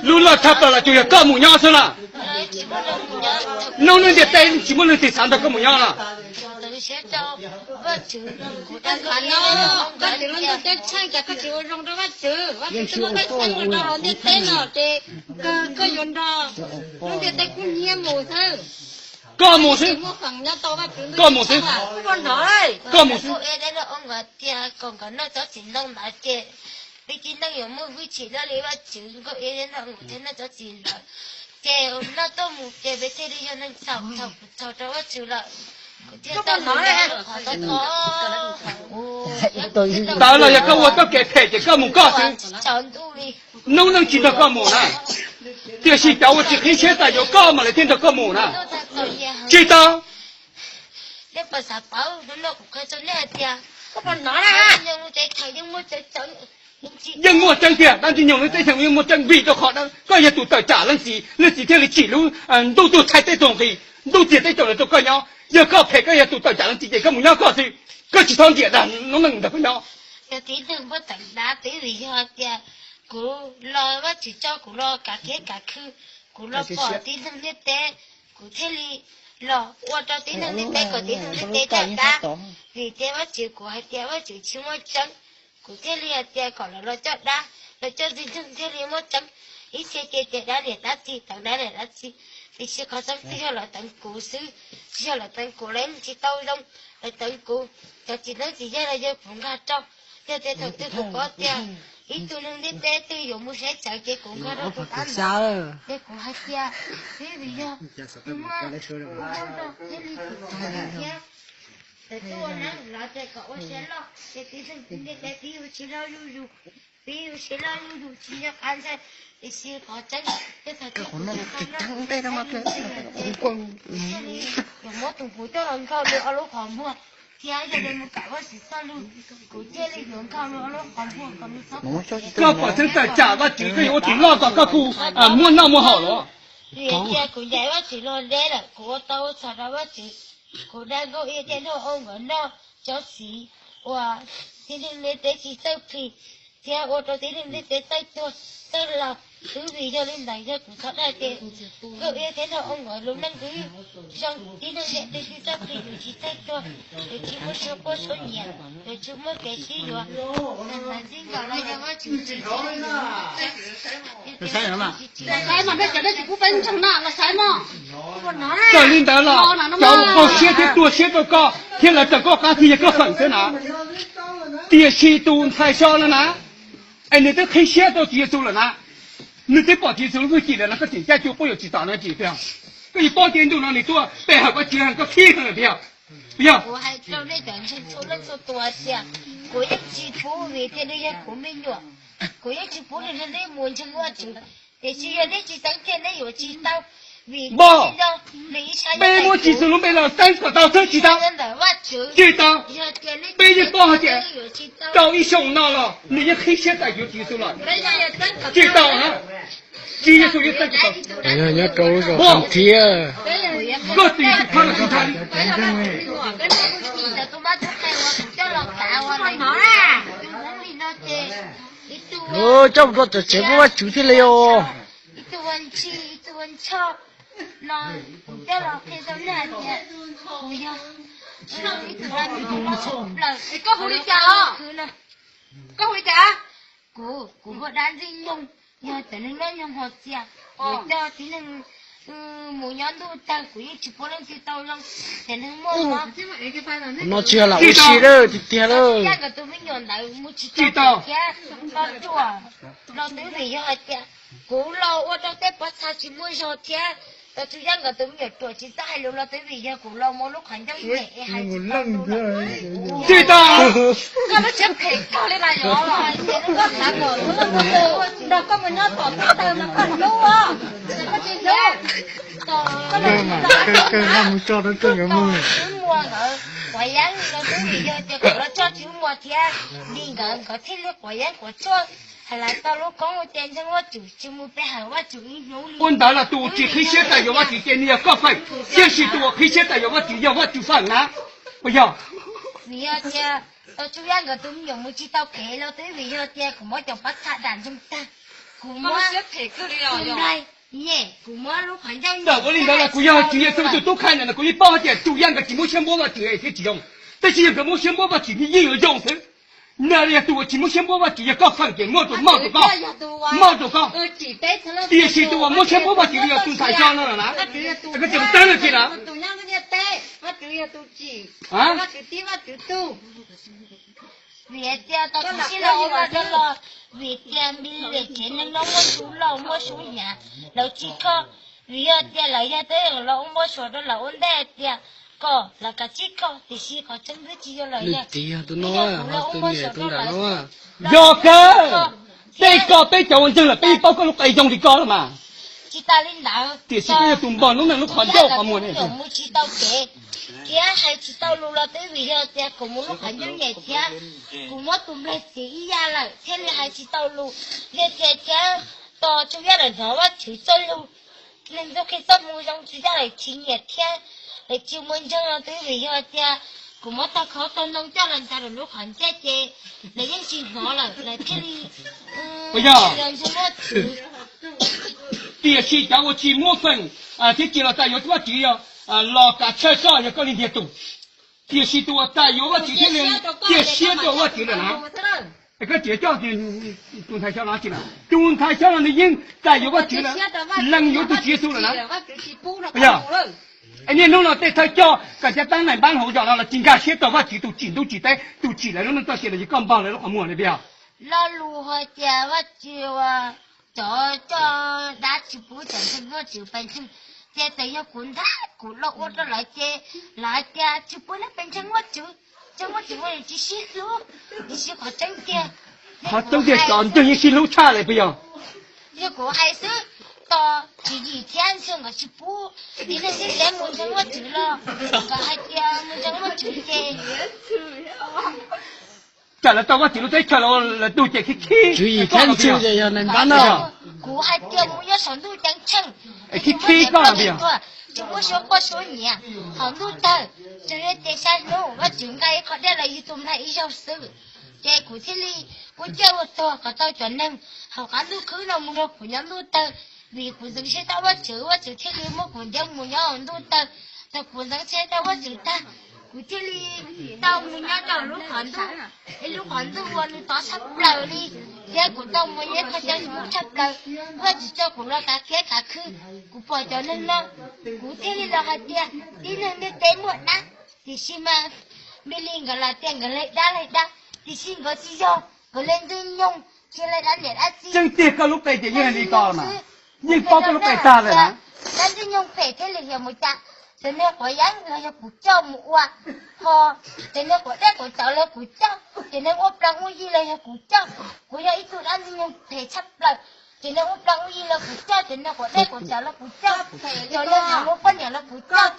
Lub loj tshaj plaws los tsuas yog koj mus nyob xwb na. Noob neej ntiaj teb tsis muaj leej twg xav nrog koj mus nyob na. Koj mus xwb, koj mus xwb, koj mus xwb. Tias kom nkawd noj tsob txiv ntoo ntawd ces peb tib neeg yuav muaj hwj chim loj li Vajtswv, nkauj Ev thiab noj nqus thiab noj tsob txiv ntawd, ces noj tuaj mus ces peb thiaj li yog neeg txhaum, txhaum kuv txhaum rau Vajtswv lawm, kuv thiaj tau mus nyob lub qhov tod. Ntawd los yog koj ua txoj kev phem ces koj mus koj xwb. Noob neej tsis nrog koj mus na, tiam sis cov uas tsis qhib siab tas yuav koj mas lawv thiaj nrog koj mus na. Tsis tau. Yeej muaj tseeb tiag, dab ntxwg nyoog lub teb chaws yeej muaj tseeb vim rau qhov koj yog tus tawm tsam leej txiv, leej txiv thiaj li tsim lub ntuj tuaj txhais teb tug nqis, ntuj txiag teb caum los rau koj nyob. Yog koj phem koj yog tus tawm tsam leej txiv ces koj mus nyob koj xwb, koj tsis txhob ntiam dag noob neej ntawd koj nyob. Yog tib neeg muab teev dab twb vim yog tias kuv los Vajtswv tso kuv los kav kiab kav khw, kuv los pom tib neeg ntiaj teb, kuv thiaj li los ua rau tib neeg ntiaj teb kom tib neeg ntiaj teb coj dab. Vim tias Vajtswv, kuv hais tias Vajtswv tsis muaj tseeb, kuv thiaj li hais tias kom lawv los coj dab, lawv coj tib neeg thiaj li muaj tseeb. Ib txhia ces tias dab niam dab txiv teev dab niam dab txiv, tiam sis qhov tseeb tsis yog lawv teev kuv xwb, tsis yog lawv teev kuv, lawv yeej tsis tau zoo, lawv teev kuv. Cov txiv neeb txiv yaig los yog kuv nkag rau, yog tias thaum twg kuv paub tias ib tug neeg ntiaj teb twg yuav mus saib tsawv ces kuv nkag rau tus dab ntawd, ces kuv hais tias, vim yog kuv muaj, kuv muaj nrog thiaj li kuv txhob thiab. Txawm tuaj ua neeb los ces kom ua siab loj, ces tib neeg ntiaj teb pib ua siab loj zuj zus, pib ua siab loj zuj zus tsis nco qab ntshai. Tiam sis qhov tseeb, yog thaum twg kuv tsis tau noj kuv thiaj li yuav muab tus puv coj los nkhaus nws ob lub qhov muag, thiab yog li mus kam Vajtswv txoj lus, kuv thiaj li yuav nkhaus nws ob lub qhov muag kom nws txhob. Koj pom tseeb tawm tsam Vajtswv koj yuav ua tus loj kom koj kuj muaj noj muaj haus los? Vim tias kuv ncaim Vajtswv los deb lawm, kuv ua tau txhaum rau Vajtswv. Kuv dag nkauj Ev thiab nraug Au nkawd noj tsob txiv uas tib neeg ntiaj teb tsis txawj plhis, thiab ua rau tib neeg ntiaj teb txawj tuag txawj laus. Twb vim yog li ntawd yog kuv txhob dag tias nkauj Ev thiab nraug Au nkawd lub neej twb zoo, tib neeg ntiaj teb twb txawj plhis, yuav tsis txawj tuag, yuav tsis muaj suab quaj suab nyiav, yuav tsis muaj kev sib yuav. Ntxim nkaus los yog Vajtswv tsis txawj. Saib mas nej cov nej tsis pub peb ntseeg na los saib mog. Txawm li ntawd los cov uas npau siab thiab tuag siab rau koj thiab lawv raws koj qab thiaj yog koj feem xwb na. Tiam sis tus ntxhais so no na, es nws twb qhib siab rau Tswv Yexus lawm na, nws twb pom Tswv Yexus lub hwj chim lawm no, koj tseem caij cua quab yuam tsis txaus no tsis tiag? Koj yuav paub tias ntu no nws tuaj pe hawm Vajtswv heev, koj khib heev lawm tiag. Yog kuv hais rau nej cov ntseeg txhua leej txhua tus hais tias kuv yeej tsis pub vim tias nws yog kuv me nyuam, kuv yeej tsis pub nws nrog nej mus ntseeg Vajtswv. Tiam sis yog nej tsis txeeb kiag nej yuav tsis tau, vim npog, peb muab Tswv Yexus lub npe los txeeb kom tau xwb tsis tau? Tsis tau. Peb yeej paub hais tias rau ib xyoos no los nws yeej qhib siab tas yuav Tswv Yexus lawm. Tsis tau na. Tswv Yexus yeej txeeb kom tau. Nyob rau lub zos Phoos Thiab. Koj tsis tau los tsis ntshai li. Coj mus rau tom tsev muaj Vajtswv thiaj li os. Koj hu li cas? Koj hu li cas? Kuv, kuv hu dab ntxwg nyoog, yog cov neeg nyob nyoog hos txias, kuv coj tib neeg mus nyob ntuj tawg, kuv yeej tsis pub leej twg tau zoo. Cov neeg muaj no tsis yog lam ua si lawm tiag tiag lawm. Nkawd tus me nyuam ntawd mus tsis tau thiab, los ruam, los twb vim yog hais tias kuv los ua rau tej pov txha tsis muaj zog thiab. Los tsuas yog nkawd tus me nyuam ruam tsis txawj hais lus los twb vim yog kuv los muaj lub qhov ncauj nyem es hais tsis tau lus lawm. Tsis tau. Koj lub siab phem kawg li na yom. Koj xav kom nrog koj mus nyob tom teb chaws mas koj hlub, koj tsis hlub. Koj mus tso rau Tswv Muas nkawd quav yeeb los twb vim yog tias kuv los tso Tswv Muas thiab, vim nkawd, nkawd thiaj li quav yeeb quav tshuaj. Lawv tau lub koob ua tias ntseeg Vajtswv tsis mus pe hawm Vajtswv ib hnub li. Ua ntawd los tus uas tsis qhib siab tawm yuav Vajtswv ces nws yog koj feem, tiam sis tus uas qhib siab tawm yuav Vajtswv yog Vajtswv feem na. Puas yog? Vim yog tias tau Tsuj Yaj nkawd tus me nyuam mus tsis tau kev los twb vim yog tias kuv muab cov pob txha dam ntsoog tag, kuv muab, kuv muab lub qhov ncauj ntawm ua li ntawd los kuv yog Tswv Yexus tus tub qhe ntawm no kuv yeej paub hais tias Tsuj Yaj nkawd tsis muab siab npuab Vajtswv thiab tsis zoo, tab sis yog nkawd muab siab npuab Vajtswv yeej yuav zoo xwb. Nws yog tus uas tsis muab siab npuab Vajtswv yog koj feem ces muaj tus moj rau koj, moj rau koj. Tiam sis tus uas muab siab npuab Vajtswv li yog tus ntxhais xyov no lawm na. Koj tseem teb no tsis lawm. Vim tias tau tsis sib los ua vaj los, vim tias npib li tsev neeg no muaj suab loj muaj suab hnyav, lawv tsis kho. Vim yog tias lawv yog tej los ua npau suav rau lawv ua ntej tias kom lawv kav tsij kho, tiam sis qhov tseeb twb tsis yog lawv yog, yog kuv los ua npau suav rau lawv xwb. Yog kawg, peb koj peb cov ua ntseeg lawm peb yeej paub koj lub qe zoo li koj los mas. Tsis tas li ntawd, tiam sis koj yog tus npog lub neej lub qhov ncauj qhov muag ne. Mus tsis tau kev thiab hais tsis tau lus los twb vim yog tias kuv mus lub qhov ncauj nyem thiab kuv muab tus nplaig txiv ib yam lawm thiaj li hais tsis tau lus. Yog tias thiab tos Tsuj Yaj lawv hnov Vajtswv txoj lus, neeg ntuj qhib txoj moo zoo Tsuj Yaj lawv tsis nyiam thiab lawv tsis muaj ntseeg los twb vim yog tias kuv muab tag khob tag ntoo coj los ntsaws lawv lub qhov ncauj ces lawv yeej tsis hnov lawm lawv thiaj li yog ntseeg Vajtswv. Tiam sis cov uas tsis muaj feem thiab tsis los txais yuav Vajtswv yog los kav tshawj koj yog koj li ntiag tug. Tiam sis tus uas txais yuav Vajtswv thiaj li cia siab rau Vajtswv lawm na. Es koj tseem coj tus ntxhais xyov no tsis lawm, tus ntxhais xyov no nws yeej txais yuav Vajtswv lawm, lees yuav tus Tswv Yexus lawm na. Yog, es niaj hnub no tej thawj coj kom cov teeb meem npab hauv zos no los tsis nkag siab rau Vajtswv tus tsim ntuj tsim teb tus tsim lawv lub neej txoj sia los yog koj npog lawv lub qhov muag li puas yog? Lo lus hais tias Vajtswv cov coj dab tsis pub cov ntseeg Vajtswv pes ntseeg, ces txawm yog kuv ntag kuv los ua rau lawv ces lawv hais tias tsis pub nej pes ntseeg Vajtswv, ntseeg Vajtswv ua tsis sib hlub, tiam sis qhov tseeb tiag, qhov tseeb tiag cov ntseeg yeej sib hlub tshaj lawm puas yog? Yog kuv hais xwb, tos tswv yim thiab ntseeg nkawd tsis pub, tib neeg txhij teb mus ntseeg Vajtswv los nkawd hais tias mus ntseeg Vajtswv ces tsam lawv tau Vajtswv lub teb chaws los lawv tug ces khib khib. Tswv yim thiab ntseeg ces yog neeg npab no. Kuv hais tias mus nyob saum ntuj ceeb tsheej, khib khib koj los puas yog? Tsis muaj suab quaj suab nyiav, hauv ntuj tawg, tsuas yog tias xya hnub Vajtswv nqa ib qho dej los yug tus nplaig ib zaug xwb. Ces kuv thiaj li ua ciaj ua tuag kom tau cov neeg hauv qab ntuj khwb no mus nrog kuv nyob ntuj tawg, vim kuv ntxeev siab rau Vajtswv, Vajtswv thiaj li muab kuv ntiab mus nyob hauv ntuj tawg. Thaum kuv ntxeev siab rau Vajtswv tag, kuv thiaj li tau mus nyob rau lub qhov ntuj, ib lub qhov ntuj uas nws tob tshaj plaws li, thiab kuv tau mus nyob qhov cov hnub tshaj plaws. Vajtswv tso kuv los kav kiab kav khw, kuv pom cov neeg no, kuv thiaj li los hais tias tib neeg ntiaj teb muaj dab, tiam sis mas Npis Lis nkawd los tias nkawd leg dab leg dab, tiam sis nkawd tsis yog, nkawd leg ntxwg nyoog, tsis leg dab niam dab txiv. Tseeb tiag koj lub qe ces yeej hais li ko mas, yeej paub koj lub qe tag lawm na. Dab ntxwg nyoog phem thiaj li yog mus cas, cov neeg quav yeeb los yog kuv coj mus ua, ho cov neeg quav dej quav cawv los kuv coj, cov neeg ua plaub ua yi los yog kuv coj. Kuv yog ib tug dab ntxwg nyoog phem tshaj plaws, cov neeg ua plaub ua yi los kuv coj, cov neeg quav dej quav cawv los kuv coj, cov neeg hais muaj poj niam los kuv coj,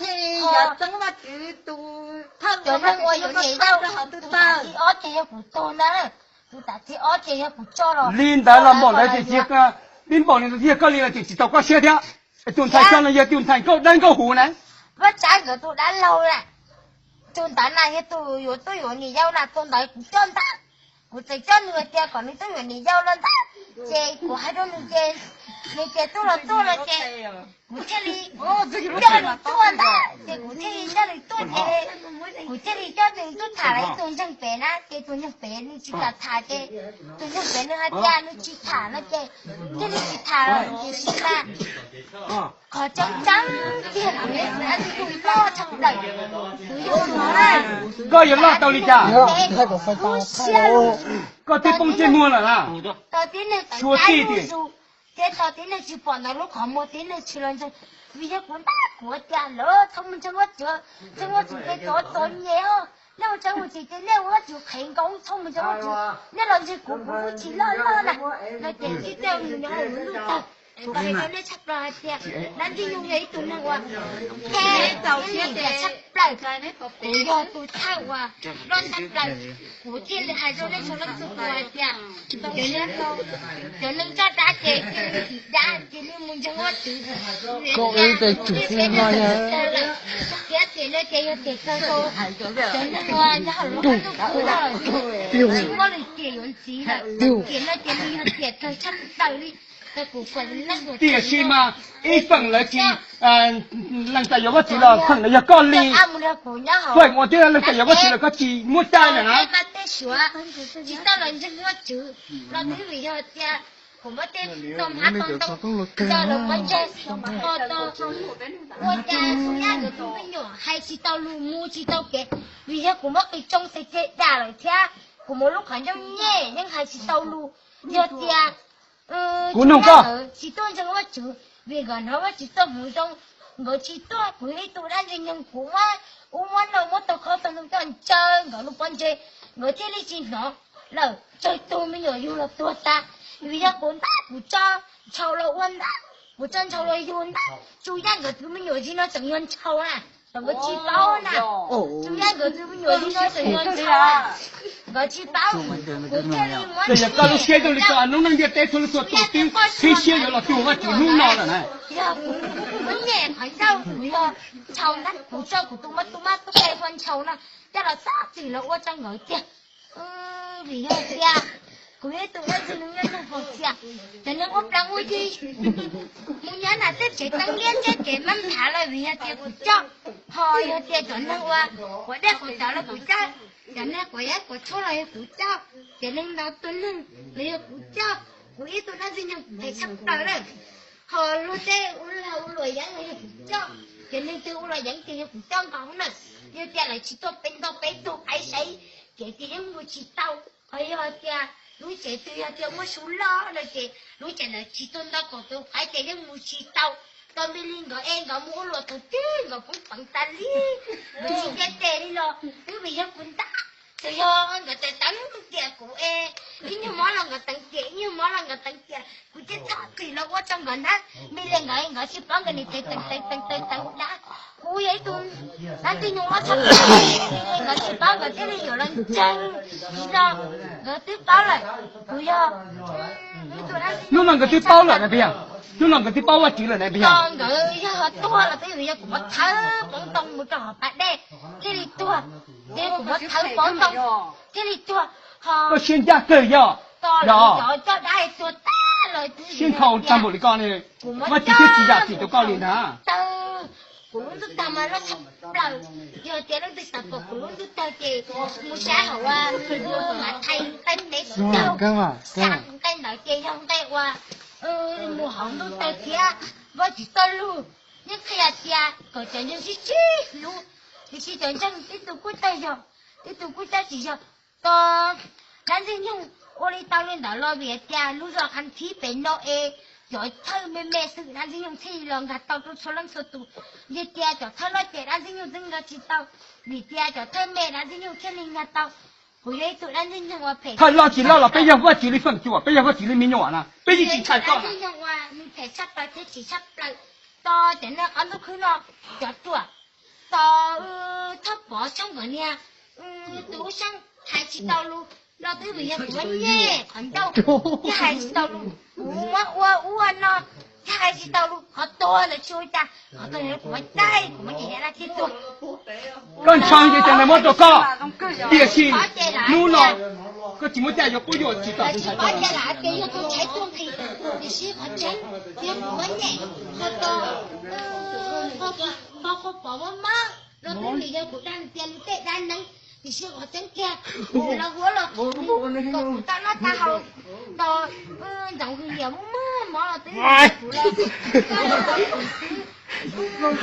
cov neeg uas yuav niam yau, tus tav thib ob ces yog kuv tug ntag, tus tav thib ob ces yog kuv tso los. Li ntawd los npaum ntawd ces tib npaum li ntawd thiaj koj li los tseem tsis tau koj siab thiab. Tus ntxhais xyov no yog tus ntxhais nkauj dawb nkauj huv na. Vaj Tsab nkawd tus dab laug na, tus ntawd na yog tus yuav tuaj yuav niam yau na, tus ntawd kuv coj ntag. Kuv txawm coj nws tias kom nws tuaj yuav niam yau los ntag, ces kuv hais rau nws ces nws tias tuaj los tuaj no ces kuv thiaj li coj nws tuaj ntag, ces kuv thiaj li coj nws tuaj ces kuv thiaj li coj nws tuaj tham lawv ib tug ntseeg pem na, ces tus ntseeg pem nws tsis kam tham ces tus ntseeg pem nws hais tias nws tsis tham no ces thiaj li tsis tham lawm, tiam sis mas qhov tseeb tseeb tiag kuv yog tus dab ntxwg nyoog loj tshaj plaws, kuv yog tus dab, koj yuav loj tau li cas? Lub siab, koj twb poob ntsej muag lawm na. Tau tib neeg tawv tsab zuj zus, thiab tau tib neeg tsis pom ntawm lub qhov muag tib neeg tsis los ntseeg, vim yog kuv ntag kuv tias lawv txhob mus ntseeg Vajtswv, ntseeg Vajtswv ces txov txom nyem os, nej mus ntseeg Vajtswv ces nej ua Vajtswv qhev nkaus, txhob mus ntseeg Vajtswv, nej los ntseeg kuv, kuv kuj tsis loj loj na, no ces thiaj coj mus nyob hauv lub ntuj tawg. Kuv hais rau nej tshaj plaws hais tias dab Ntxwg Nyoog yog ib tug neeg uas phem thiab lim hiam tshaj plaws. Kuv yog tus thawj uas loj tshaj plaws, kuv thiaj li hais rau nej txhua leej txhua tus hais tias cov neeg, cov neeg txoj dab ces cia li dim dab, cia li mus ntseeg Vajtswv. Koj ib tes tsum xwb no yog thiab tias no ces yog tias kawg rau cov neeg uas nyob hauv lub qab ntuj kuv lawm, tsis muaj leej twg yuav ntxiv lawm. Tiam no ces nws yog tiam kawg tshaj plaws li. Tiam sis mas ib feem lawv tsis lees txais yuav Vajtswv los feem lawv yog koj li. Feem uas twb lees txais yuav Vajtswv lawm koj tsis muaj cai lawm na. Tsis tau los ntseeg Vajtswv los twb vim yog tias kuv muab tej tau hmab tau ntoo coj los muab ntseeg, ho tau ua cas kuv yaj nkawd tus me nyuam hais tsis tau lus mus tsis tau kev, vim yog kuv muab qis tsoo tes ceg dam lawm thiab kuv mus lub qhov ncauj nyem yeej hais tsis tau lus. Yog tias kuv nug koj, tsis tuaj ntseeg Vajtswv, vim nkawd hnov Vajtswv txoj hmoov zoo, nkawd tsis tuaj. Kuv yog ib tug dab Ntxwg Nyoog, kuv muab ub muab no muab tau khob tau ntoo coj ntsaws nkawd lub pob ntseg, nkawd thiaj li tsis hnov lawm. Tsawg tug me nyuam yug los tuag tas, vim yog kuv ntag, kuv tso ntshaus los ua ntag, kuv tso ntshaus los yug ntag. Tsuas yog nkawd tus me nyuam zim no tseem yog ntshaus na, nkawd tsis paub na. Tsuas yog nkawd tus me nyuam zim no tseem yog ntshaus, nkawd tsis paub. Kuv thiaj li muab, yog koj lub siab zoo li ko, lub neej ntiaj teb txhua leej txhua tus twb qhib siab yuav los cuag Vajtswv hnub no lawm na. Yog kuv muab nyem qhov ncauj, kuv yog ntshaus ntag, kuv tso kuv tus mab tub mab tub qhe ua ntshaus no coj los txhob txwm los ua rau nkawd tiag. Vim yog tias kuv yog ib tug dab Ntxwg Nyoog nyob nyob hauv txhia, cov neeg ua plaub ua yig mus nyob nram tej tsev teeb liab tej tsev mab nthav lawm vim yog tias kuv coj, ho yog tias cov neeg ua quav dej quav cawv los kuv coj, cov neeg quav yab quav tshuaj los yog kuv coj, cov neeg ntaus tus neeg los yog kuv coj. Kuv ib tug dab Ntxwg Nyoog phem tshaj plaws lawm, ho luag tej ua lag ua luam yeeb los yog kuv coj, cov neeg twg ua luam yeeb ces yog kuv coj nkaus na. Yog tias lawv tsis tuaj peb ntau peb tug pais saib kev ces yeej mus tsis tau. Ho yog tias lub tsev twg yog tias muaj suab loj no ces lub tsev ntawd tsis tuaj ntau kaum tus pais ces yeej mus tsis tau. Tau me li nkawd es nkawd mus ua luam thaum twg nkawd poob peev tas li, nkawd tsis nco tes li los twb vim yog kuv ntag. Txawm yog nkawd teev teev tiam kuv es ib nyuag mob los nkawd teev tiam, ib nyuag mob los nkawd teev tiam, kuv thiaj txhob txwm los ua rau nkawd ntag. Me li nkawd, nkawd tsis paub nkawd niam tsev teev teev teev teev teev dab. Kuv yog ib tug dab Ntxwg Nyoog loj tshaj plaws, me li nkawd tsis paub nkawd thiaj li yuav los ntseeg li no. Nkawd twb paub lawm, kuv yog hnub no nkawd twb paub lawm na puas yog? Hnub no nkawd twb paub Vajtswv lawm na puas yog? Nkawd yog tuag los twb vim yog kuv muab thawb poob ntoo mus rau hauv pas dej thiaj li tuag. Ces kuv muab thawb poob ntoo thiaj li tuag. Ho koj siab ncaj kawg yog, cov coj dab tuag tag lawm twb siab nthaus tag npaum li koj ne. Kuv muab Vajtswb twb tsis zam txim rau koj li ntag. Tawg, kuv lub ntuj tawg mas loj tshaj plaws. Yog tias leej twg xav pom kuv lub ntuj tawg ces mus saib hauv Mathais nqe peb, nqe xya, nqe ntawd ces yog nqe uas mus hauv ntuj tawg thiab. Vajtswv txoj lus yeej qhia tias kom cov neeg sib sib hlub, tiam sis cov ntseeg tib tug kuj tawg yog, tib tug kuj tawg tsis yog. Tos dab Ntxwg Nyoog ua li tau li ntawd los vim tias lub zos Khaj Thib pem no es cov thawj me me xwb dab Ntxwg Nyoog thiaj li los nkag tau rau txhua leej txhua tus. Yog tias cov thawj loj ces dab Ntxwg Nyoog twb nkag tsis tau, vim tias cov thawj me dab Ntxwg Nyoog thiaj li nkag tau. Kuv yog ib tug dab Ntxwg Nyoog uas phem, thawj loj tsis loj los peb yog Vajtswv li feem cuam, peb yog Vajtswv li me nyuam na, peb yeej tsis ntshai koj na. Dab Ntxwg Nyoog uas phem tshaj plaws thiab tsis tshaj plaws. Tos cov neeg qab ntuj khwb no, cov ruam, tos Thoj Pov Xyooj nkawd niag tus Xyooj hais tsis tau lus los twb vim yog kuv muab nyem qhov ncauj, yeej hais tsis tau lus, kuv muab ua ua no, yeej hais tsis tau lus, qhov tuag ntawd tsis ua cas, qhov tuag ntawd kuv muab caij kuv muab nyem nyem dab thiab tuag. Koj ntshaw ces cov ntawd muab rau koj, tiam sis hnub no koj tsis muab caij yuav quab yuam tsis tom tus ntxhais ko. Tiam sis qhov tseeb yog kuv muab nyem, qhov, qhov, qhov Pov muab mob los twb vim yog kuv dag tias nws tej dab neeg, tiam sis qhov tseeb tiag kuv los hu los kom kuv tau noj tau haus, tos ntxoov hwm liam muaj mov los twb vim kuv los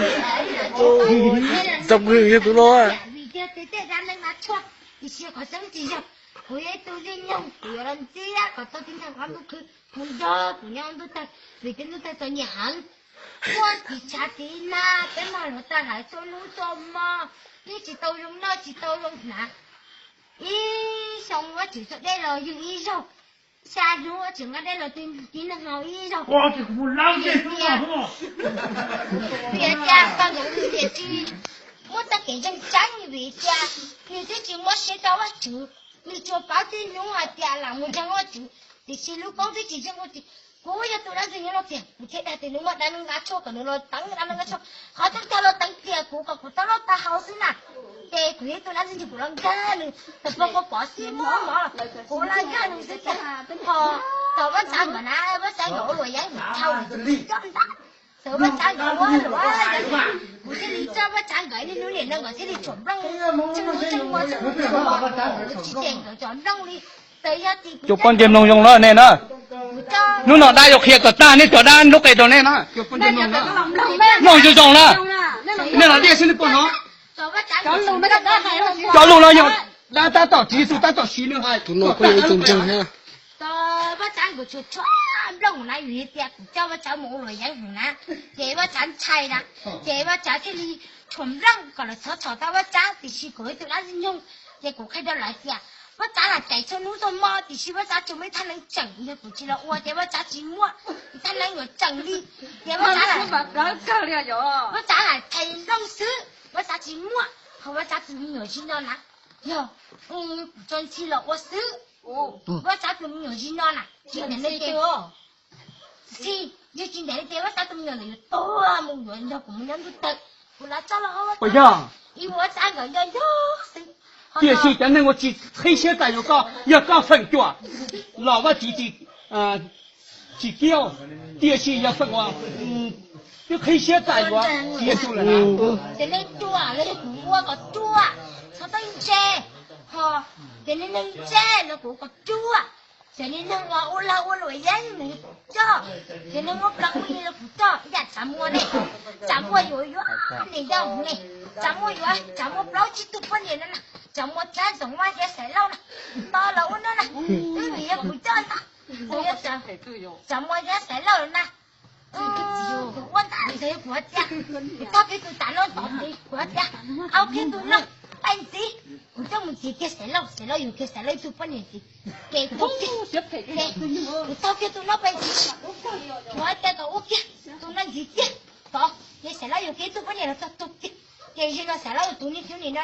Txoov hwm yog tus no. Vim tiag tias tej dab neeg dab tshuaj, tiam sis qhov tseeb tsis yog. Kuv yog ib tug Ntxwg Nyoog, kuv yuav los ntxias kom tau tib neeg qab ntuj khwb mus nrog kuv nyob ntuj tawg, vim tej ntuj tawg txom nyem heev. Muaj tiv tshav tiv nag, peb mag hluav taws hais txhua hnub txhua hmo, yeej tsis tau zoo noj tsis tau zoo hnav. Ib xyoo Vajtswv tso dej los yug ib zaug, Xya hnub tseem nqa dej los tib neeg haus ib zaug. Vim tias poj nkawd tias tsis muaj txoj kev ntseeg tseeb, vim tias nws twb tsis muab siab rau Vajtswv, nws tsuas paub tib hnub hais tias lam mus ntseeg Vajtswv, tiam sis lub koob twb tsis ntseeg Vajtswv. Kuv yog tus dab ntxwg nyoog no tiag, kuv thiaj dag tias nws muaj dab neeg nqa tshuaj kom nws los teev dab neeg nqa tshuaj, qhov tseeb tiag los teev tias kuv kom kuv tau noj tau haus xwb na. Ces kuv yog tus dab ntxwg nyoog kuv los nkag nws, thaum pog kuv pov xib muab mov los kuv los nkag nws xwb tiag. Ho thaum Vaj Txav nkawd na, Vaj Txav nkawd ua luam yeeb nws thau nws coj ntab, thaum Vaj Txav nkawd ua luam yeeb, kuv thiaj li coj Vaj Txav nkawd niaj hnub niam no nkawd thiaj li tshua nplooj, tseej hnub tseej hmo tseej hnub tseej hmo, kuv tsis cem nkawd cov nplooj li. Txawm yog tias kuv cov poj ntxwg mloog zoo lawm nej na. Hnub no dab yuav qhia kom tag nej cov dab lub qe rau nej na. Cov poj ntxwg mloog na, mloog zoo zoo na. Nej los diaj xwb nej puas hnov? Cov lus no yog dab tab tom Tswv Yexus tab tom siv nws hais. Tus no kuj yog ib tug ntseeg thiab. Vaj Tsav nkawd tsuas tshua nplooj na, vim tias kuv coj Vaj Tsav mus ua luam yeeb hwv na, ces Vaj Tsav ntshai na, ces Vaj Tsav thiaj li tshua nplooj kom lawv txhob txhom tau Vaj Tsav, tiam sis kuv ib tug dab ntxwg nyoog, ces kuv qhia rau lawv tias Vaj Tsav lam caiv txhua hnub txhua hmo, tiam sis Vaj Tsav tsuas muaj ib thaj neeb tseem, yog kuv tsis los ua ces Vaj Tsav tsis muaj ib thaj neeb yuav tseem li. Ces Vaj Tsav lam, Vaj Tsav lam thaiv nplooj xwb, Vaj Tsav tsis muaj. Ho Vaj Tsav tus me nyuam zim no na, yog kuv tso ntxhi los ua xwb, Vaj Tsav tus me nyuam zim no na, tsis ntev li ces, tsis, yog tsis ntev li ces Vaj Tsav tus me nyuam ntawd yuav tuag mus, yuav nrog kuv mus nyob ntuj tawg. Kuv lam tso los hauv Vaj Tsav, ib Vaj Tsav nkawd nco nco xwb. Tiam sis cov neeg uas tsis qhib siab txais yuav koj, yog koj feem cuam los Vaj Tswv tsis, tsis kiab, tiam sis yog feem uas twb qhib siab txais yuav Tswv Yexus lawm na. Ces nej ruam los yog kuv ua kom ruam, txhob txawj ntse, ho ces nej neeg ntse los kuv kom ruam. Ces nej neeg uas ua lag ua luam yeeb nws coj, ces nej muaj plaub muaj lig los kuv coj, yam Tsav Muas ne, Tsav Muas yuav yuav niam yau ne, Tsav Muas yuav, Tsav Muas plaub tsib tug poj niam no na, Tsav Muas thiab Ntxoov Vaj thiab Xaiv Lauj na, tos los ua no na, twb vim yog kuv coj ntag. Tsav Muas thiab Xaiv Lauj na, kuv ua ntag, kuv tias, kuv taug kiag tus tav no tod, kuv tias, au kiag tus no, pais ntxiv, kuv coj mus ntxiv kiag Xaiv Lauj, Xaiv Lauj yug kiag Xaiv Lauj ib tug poj niam ntxiv, ces kuv, kuv taug kiag tus no pais ntxiv, kuv tias kom ua kiag tus no ntxiv kiag tod, ces Xaiv Lauj yug kiag ib tug poj niam los txog tug kiag. Ces zaum no Xaiv Lauj tus niag tub nim no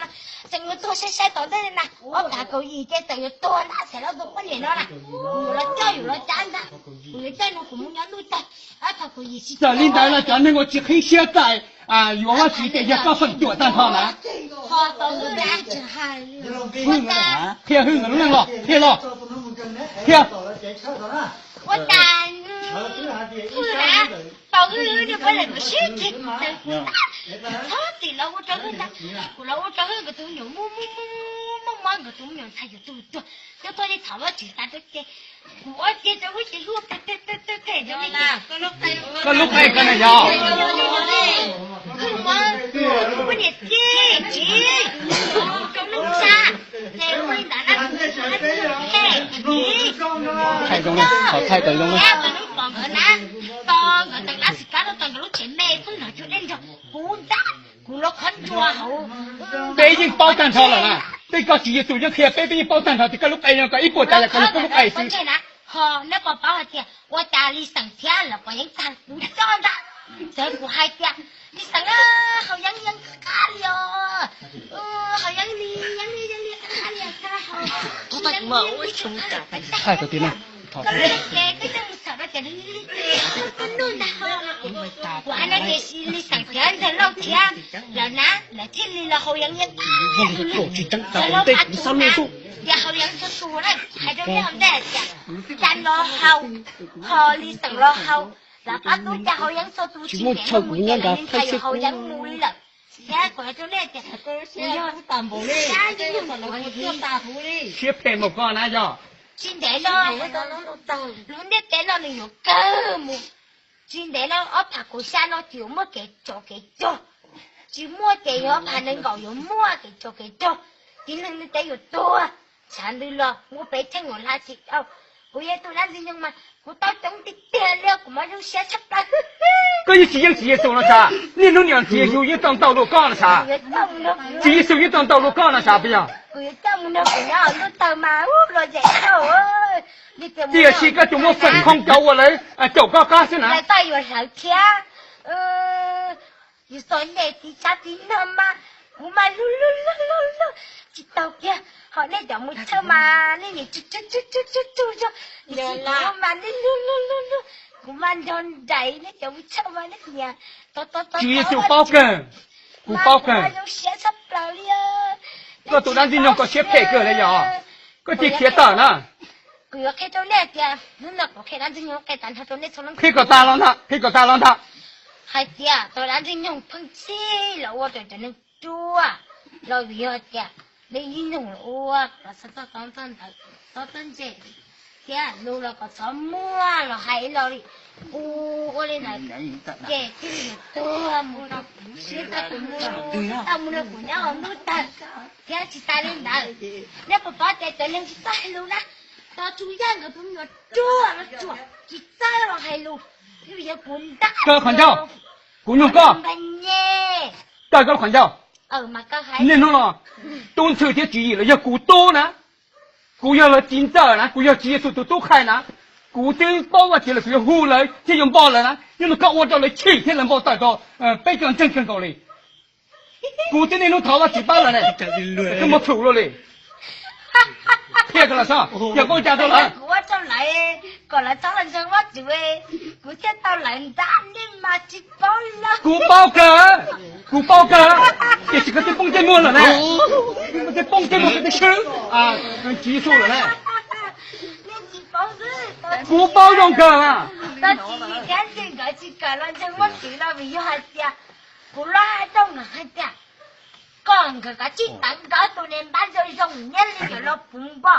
tseem yuav tuag sai sai tom ntej na, ob phav kaum yim ces txawm yuav tuag ntag Xaiv Lauj tus poj niam no na, kuv yuav los coj yuav los cab ntag, kuv yuav coj no kuv mus nyob ntuj tawg, ob phav kaum yim tsis. Txawm li ntawd los cov neeg uas tsis qhib siab txais yuav Vaj Tswv ces yog koj feem cuam tag nrho na. Qhia Hwj nkawd lub neej los, qhia los, qhia. Ua cas Hwj na, tau Hwj niag poj niam kuv sib kis, txhob txwm los ua rau Hwj ntag, kuv los ua rau Hwj nkawd tus me nyuam muaj muaj muaj mob, nkawd tus me nyuam ntxhais yuav tuag tuag, nyob tuaj li thov Vaj Tswv tas rau ces kuv ua cia rau Hwj ces Hwj ua phem phem phem phem rau nej ces. Koj lub qe ko na yog Hwj muab kuv poj niam txi tsis rau neej tsa, ces ua li ntawd na kuv tsis phem tsis. Thaij zoo, thaij tawm zoo na. Tos nkawd na, tos nkawd teem dab xwm kab rau tos nkawd lub tsev me xwb nrog cuag dej nrog kuv ntag, kuv los qhov nruas hauv. Peb yeej paub tag nrho lawm na, tej koj Tswv Yexus yeej qhia peb, peb yeej paub tag nrho tias koj lub qe no koj ib puas tas yog koj lub qe xwb. Ho neb puas paub hais tias ua cas Lis Xeem thiab lawv quav yeeb tag kuv coj ntag, txawm kuv hais tias Lis Xeem, haus yeeb yeeb qab li os, haus yeeb li yeeb li yeeb li qab li os, haus yeeb li yeeb li qab li os. Thaij tau tiag na. Ces koj coj mus xav rau cov li li li, koj nuj ntag ho. Kuv hais no ces Lis Xeem thiab Ntxawg Lauj thiab lawv na, lawv thiaj li los haus yeeb yeeb qab li. Ntxawg Lauj qab tus na, ces haus yeeb txhua tus na, hais rau nej hauv ntej hais tias cas los haus, ho Lis Xeem los haus, lawv qab tub cas haus yeeb txhua tus tsis ntev no mus ces lawv yeej tsis yuav haus yeeb mus li lawm. Thiab kuv hais rau nej tias kuv yog dab ntxwg nyoog kuv thiaj siab phem npaum ko na yog. Tsis ntev no, lub ntiaj teb no nws yuav kawg mus. Tsis ntev no ob phav kaum xya no tsis yuav muaj kev tsov kev rog, tsis muaj ces yog ob phav nees nkaum yuav muaj kev tsov kev rog, tib neeg ntiaj teb yuav tuag. Tshav ntws los muaj peb cheej yuav hla tsis dhau. Kuv yog tus dab ntxwg nyoog mas kuv tau coob tiag tiag li, kuv mas zoo siab tshaj plaws. Koj yeej tsis yeej Tswv Yexus no sas, niaj hnub niam Tswv Yexus yeej tau ntaus dua koj no sas, Tswv Yexus yeej tau ntaus dua koj no sas puas yog? Kuv yuav coj mus nrog kuv nyob ntuj tawg mas ub los zem dhau. Tiam sis koj tsuas muaj feem hoo cov uas lawv caum koj qab xwb na. Lawv txawj yuav hlawv thiab. Yus txom nyem tiv tshav tiv nag mas kuv mas hlub hlub hlub hlub hlub tsis tau kiag. Ho nej cov mus txhawj mas nej niam tsuj tsuj tsuj tsuj tsuj tsuj zog, tiam sis kuv mas nej hlub hlub hlub hlub, kuv mas nrog nraim nej cov mus txhawj mas nej niam to to to. Tsis yuav tsum paub kawg, kuv paub kawg. Zoo siab tshaj plaws li. Koj tus dab ntxwg nyoog koj siab phem kawg li yog, koj cia khiav tawm na. Kuv yuav qhia rau nej tias hnub no kuv qhia dab ntxwg nyoog qe tas nrho rau nej txhua leej. Qhia kom tas los ntag, qhia kom tas los ntag. Hais tias tus dab ntxwg nyoog pheej txij los ua rau cov neeg ruam, los vim yog tias nej ib nyuag los ua los txhob txoj txob txoj ntawd, txhob txawj ntse thiab lus los kom txhob muaj los hais ib lo li. Kuv ua li ntawd ces thiaj li yuav tuag mus rau siab tag kuv mus, tau mus rau kuv nyob hauv ntuj tawg. Thiab tsis tas li ntawd, nej puas paub tias cov neeg tsis txawj hais lus na, tos tsuas yog nkawd tus me nyuam ruam los tsuas tsis txawj los hais lus, thiaj li yuav kuv ntag. Kaw qhov ncauj, kuv nug koj. Kaw koj qhov ncauj. Niaj hnub no tub ntxhw thiab tswv yim los yog kuv tub na, kuv yog lawv txiv ntxawm na, kuv yog Tswv Yexus tus tub qhia na, kuv twb paub Vajtswv lawm kuv yuav hu lawv thiab yuav npog lawv na, yog no koj ua rau lawv chim thiab lawv npau taws rau peb cov ntseeg kawg nkaus li. Kuv twb niaj hnub thov Vajtswv pab lawv ne, koj muaj plhus luaj li. Qhia ko los so, yog koj ua cas rau lawv? Kuv ua rau lawv kom lawv txhob los ntseeg Vajtswv, kuv thiaj tau lawv nrab nej mas tsis paub lawm. Kuv paub kawg, kuv paub kawg, tiam sis koj twb poob ntsej muag lawm ne, koj twb poob ntsej muag koj twb swb Tswv Yexus lawm ne. Nej tsis paub xwb, kuv paub zoo kawg. Tau tsis thiab ces nkawd tsis kam los ntseeg Vajtswv no vim yog hais tias kuv los hais rau nkawd hais tias kom nkawd kav tsij tawv nkawd tus niag npab zoo zoo nyiaj li yuav los puv npo,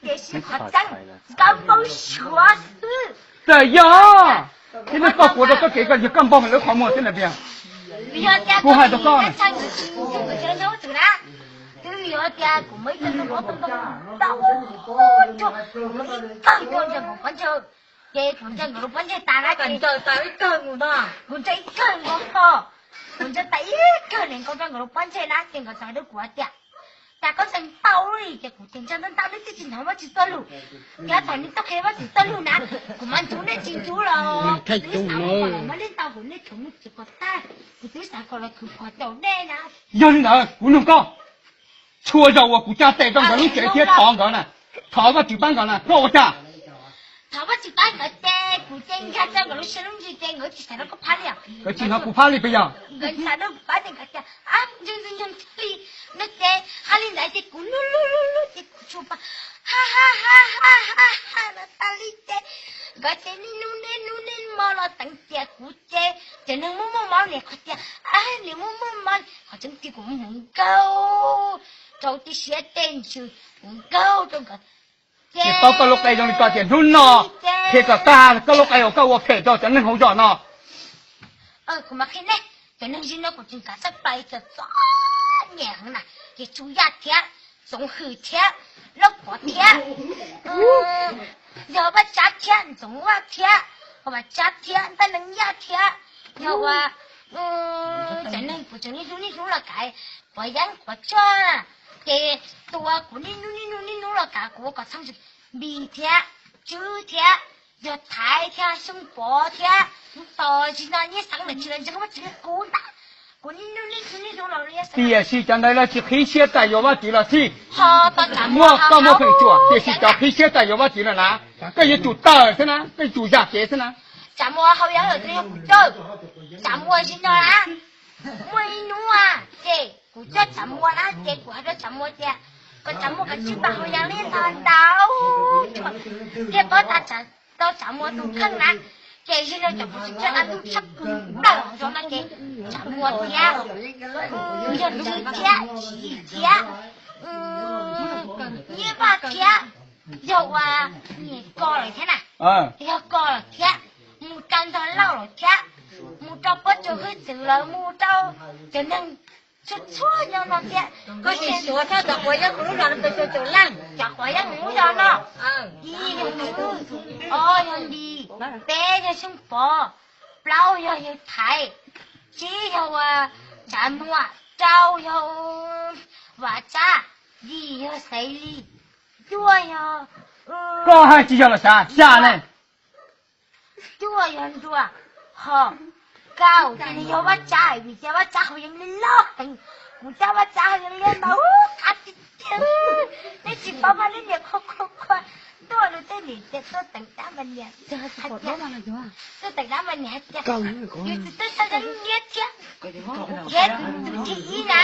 tiam sis qhov tseeb nkawd npau suav xwb. Txawm yog, thiab nej koj kuv rau koj kev koj yog koj npog lawv qhov muag xwb na. Kuv hais rau koj na, twb yog tias kuv muaj ib tug tub ob tug ntoo ntau, kuv muaj ib kawg tuaj ntsia nkawd pob ntseg, ces kuv ntsia nkawd lub pob ntseg tas na, kuv ntsia ib kawg nkaus ko, kuv ntsia tas ib kawg li nkaus rau nkawd lub pob ntseg na, ces nkawd txawm hais rau kuv hais tias, cas koj ntsia ntau li, ces kuv tias ntsia ntau ntau nej twb tsis hnov Vajtswv txoj lus, yog thaum nej tuaj qhia Vajtswv txoj lus na, kuv mas ntxub nej tsis ntxub los, kuv twb xav kom los muab nej ntaus kuv nej txhoov mus txwv kom tag, kuv twb xav kom los khwv phom caum nej na. Yog li ntawd kuv nug koj, txhua zaus uas kuv tsa tes rau nkawd lub tsev thiab thov nkawd na, thov Vajtswv pab nkawd na, koj ua cas? Thov Vajtswv pab nkawd ces kuv ces nkag rau nkawd lub siab lub ntsws ces nkawd tsis xav rau koj phab li os. Nkawd tsis hnov kuv phab li puas yog? Nkawd xav rau kuv phab ces nkawd tias, ntxwg ntxwg nyoog thiaj li no ces hais li ntawd ces kuv lug lug lug lug ces kuv tsuas pom ha ha ha ha ha ha no tas li ces nkawd ces niaj hnub niaj hnub niaj hmo los teev tias kuv ces cov neeg muaj muaj mob nim qhov tias, niag muaj muaj mob, qhov tseeb tiag kuv muaj hmoov nkaug rau tib siab tej ntsws, hmoov nkaug rau nkawd. Tsis paub koj lub qe zoo li ko tias hnub no qhia kom tag koj lub qe uas koj ua phem rau cov neeg hauv zos no. Kuv mam qhia nej, cov neeg zim no kuv tseem kav txawj pais cov txom nyem heev na, ces Tsuj Yaj thiab, Txoov Hwm thiab, Lauj Pov thiab, yog Vaj Tsab thiab, Ntxoov Vaj thiab, Vaj Tsab thiab, Ntaj Neeb Yaj thiab, yog ua cov neeg kuv tseem niaj hnub niaj hnub los kav, Quav Yeeb Quav Tsaj, ces tus uas kuv niaj hnub niaj hnub niaj hnub los kav kuv ua kom txhooj Npis thiab, Tswb thiab, yog Thaiv thiab, Xyooj Pov thiab, tos zim no nyiaj xeev lawm tsis los ntseeg Vajtswv li kuv ntag. Kuv niaj hnub niaj hnub niaj hnub los li. Tiam sis cov ntawd lawv tsis qhib siab txais yuav Vajtswv los xij. Muaj koj muaj feem xyuam, tiam sis cov qhib siab txais yuav Vajtswv lawm na, koj yuav tsum tawm xwb na, koj yuav tsum zam kev xwb na. Tsav Muas hau yog kuv coj, Tsav Muas zim no na, muaj ib hnub ces kuv coj Tsav Muas na ces kuv hais rau Tsav Muas tias kom Tsav Muas kav tsij pab hau yog li ntau ntau, thiaj paub tag rau Tsav Muas tus kheej na. Ces zim no cov kuv tsis coj dab ntub tshaj kuv nplawm hauv zos no ces Tsav Muas thiab, yog Tswb thiab, Tsim thiab, Nyiaj Vaj thiab, yog ua Nyem Kos lawm thiab na, yog Kos lawm thiab, mus rau Ntog Lauj lawm thiab, mus rau Pob Tsuas Hwj Txwv lawm, mus rau cov neeg txhua txhua nyob no thiab. Koj sim suav txhob cov Quav Yeeb kuv lub zos no, cov Quav Yeeb kuv lub zos no, ib yog Tswb, ob yog Npis, peb yog Xyooj Pov, plaub yog yawg Thaiv, tsib yog ua Tsav Muas, rau yog Vam Tsab, yim yog Xaiv Lis, cuaj yog Koj hais tsis yog los xav xya ne. Cuaj yog nruas, ho kaum ces nws yog Vaj Tsav, vim tias Vaj Tsav haus yeeb li loj heev. Kuv coj Vaj Tsav haus yeeb li mas ub qab tiag tiag. Nej tsis paub mas nej niam qhuas qhuas qhuas tuaj rau tej niam tias tuaj teem dab mas niam hais tias, tuaj teem dab mas niam hais tias yus tsis tuaj txhawb yeeb nyiab thiab. Ces tus thib ib na,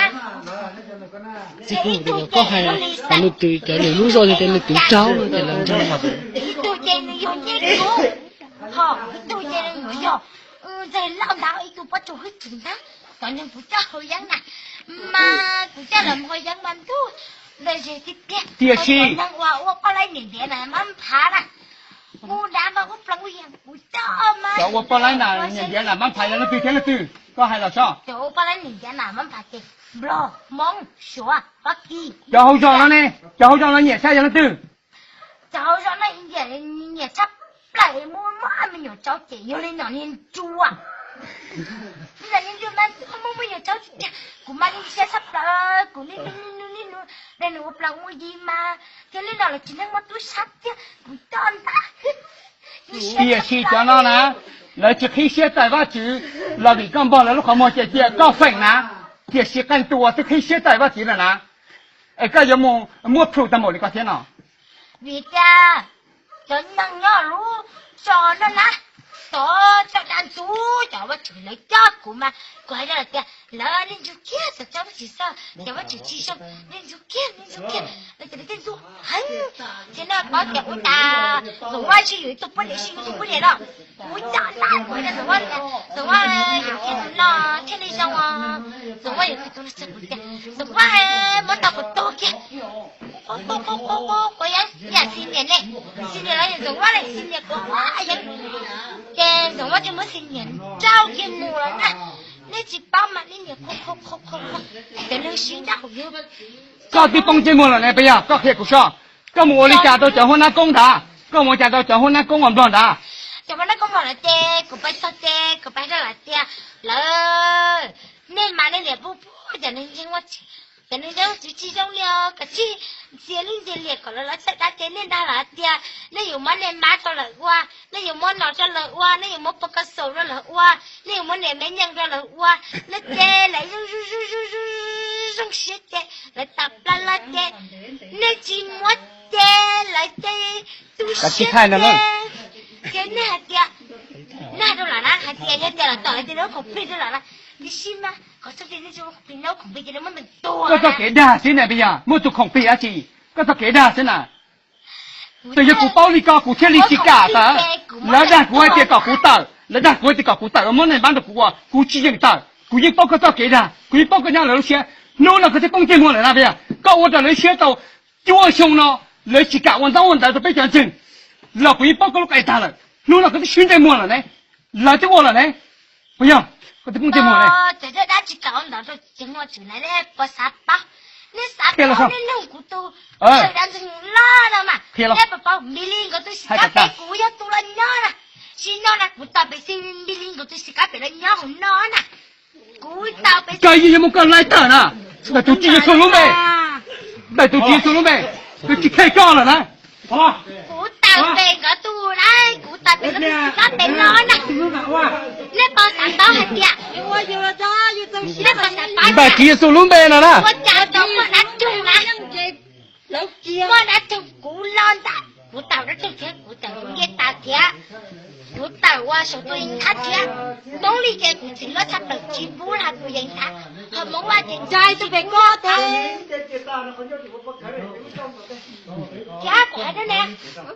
ces ib tug ces nws twv cov lus lub zog tias nws twv raug no ces lawv ntseeg. Ib tug ces nws yog ncej kub, ho ib tug ces nws yuav yog ntxawg Lauj ntag, ib tug pob tsuas hwj chim ntag. Cov neeg kuv coj haus yeeb na, mas kuv coj lawv mus haus yeeb mas ntuj, lawv ze tiag tiag. Tiam sis neeg uas ua poj laib niam ntiav na mab nphav na, kuv dav mas ua plees ua yam kuv coj mas. Cov ua poj laib na niam ntiav na mab nphav yog leej twg thiab leej twg? Koj hais los sob. Cov ua poj laib niam ntiav na mab nphav ces Nplog, Hmoob, Suav, Fab Kis. Cov hauv zos no ne, cov hauv zos no nyiam tshaj yog leej twg? Cov hauv zos no nyiam tshaj plaws, muaj muaj me nyuam tsaub ces yog li no niag ntsua. Niag ntsua mas muaj muaj me nyuam tsaub, kuv mas niag siab tshaj plaws, kuv niaj hnub niaj hnub niaj hnub de nws ua plees ua yi mas thiaj li no los tsis neeg muaj tub sab thiab kuv coj ntag. Tiam sis cov no na, lawv tsis qhib siab tawm Vajtswv los vim koj npog lawv lub qhov muag ces cia koj feem na. Tiam sis qee tus uas twb qhib siab tawm Vajtswv lawm na, es koj yuav mus muab proof tag npaum li ko thiab no. Vim tias cov neeg nyob lub zos no na, cov coj dab ntxub cov Vajtswv lawv coj kuv mas kuv hais rau lawv tias lawv nej ntsuj kiag, cov coj Vajtswv xwb, cov Vajtswv tsis zoo, nej ntsuj kiag, nej ntsuj kiag. Lawv tias lawv tej ntxub heev, ces nej paub tias ua cas Ntxoov Vaj tsis yug ib tug poj niam, tsis yug ib tug poj niam no. Kuv coj ntag, kuv hais rau Ntxoov Vaj tias Ntxoov Vaj, yuav kiag tus no thiaj li zoo os. Ntxoov Vaj yuav kiag tus no txog kuv tias Ntxoov Vaj, muab tau kuv tus kiag. Quav quav quav quav quav, yam xis niam ne, xis niam los yog Ntxoov Vaj ne, xis niam quav quav yeeb. Ces Ntxoov Vaj thiaj muab xis niam nrauj kiag mus lawm na. Nej tsis paub mas nej niam qhuas qhuas qhuas qhuas, cov neeg sib nrauj yug. Koj twb poob ntsej muag lawm ne, puas yog? Koj qhia kuv sob, koj mus ua li cas rau cov huab nab koob ntawd? Koj mus ua cas rau cov huab nab koob uas Nplog ntawd? Cov huab nab koob Nplog ntawd ces kuv pais txog ces kuv pais hais rau lawv tias, lawv, nej mas nej niam pub pub cov neeg ntseeg Vajtswv, cov neeg ntseeg Vajtswv tsis zoo li os, kav tsij ntxias lub ntsiab lias kom lawv los txawj dab ces nej nrog lawv tias nej yuav muab nej mab rau lawv ua, nej yuav muab no rau lawv ua, nej yuav muab pov kas xaus rau lawv ua, nej yuav muab niam me nyeej rau lawv ua, nej ces lawv zoo zoo zoo zoo zoo siab ces lawv tas plab lawm ces nej tsis muab ces lawv ces tu siab ces, ces nej hais tias, nej hais rau lawv na, hais tias yog tias lawv tom lawv ces lawv khoom plig rau lawv na, tiam sis mas qhov txoj kev nej khoom plig ces nej muab nws tua. Koj txoj kev dag xwb na, puas yog? Muaj tus khoom plig dab tsi? Koj txoj kev dag xwb na. Txawm yog kuv paub li ko kuv thiaj li tsis kam tawm. Lawv dag kuv hais tias kom kuv tawm, lawv dag kuv hais tias kom kuv tawm, muab nej mab rau kuv ua, kuv tsis yeem tawm. Kuv yeej paub koj txoj kev dag, kuv yeej paub koj nyob lawv lub siab. Hnub no koj twb poob ntsej muag lawm na, puas yog? Koj ua rau lawv siab tau cuaj xyoo no, lawv tsis kam ua ntaub ua ntawv rau peb cov ntseeg los kuv yeej paub koj lub qe tag lawm. Hnub no koj twb swb ntsej muag lawm ne, lawv twb ua lawm ne, puas yog? Koj twb poob ntsej muag lawm. Cov dab tsis kam ua ntawv rau cov muaj tswv na, nej puas xav paub? Nej xav paub nej nug kuv tus sawv daws ntseeg loj no mas, nej puas paub Npis Lis nkawd tus xim kab pem kuv yog tus los nyob na. Sim no na kuv tau pem xim Npis Lis nkawd tus xim kab pem los nyob hauv no na. Kuv tau pem. Koj yeej yuav muab koj laib tawm na. Ntawm tus Tswv Yexus lub npe, ntawm tus Tswv Yexus lub npe, kuv tsis khe koj lawm na. Kuv tau pem nkawd tus na, kuv tau pem nkawd tus xim kab pem no na. Nej puas xav paub hais tias, nej puas xav paub ntawm Tswv Yexus lub npe no na. Ua cas tau muaj dab tug na, muaj dab tug kuv los ntag, kuv tau dab tug thiab, kuv tau tus ncej tas thiab, kuv tau ua saum tus yees thab thiab. Hmoob li ces kuv txiv hlob tshaj plaws tsis pub hais tus yees thab, ho Hmoob Vaj ces ntshai tus pem koj tes. Thiab kuv hais rau nej,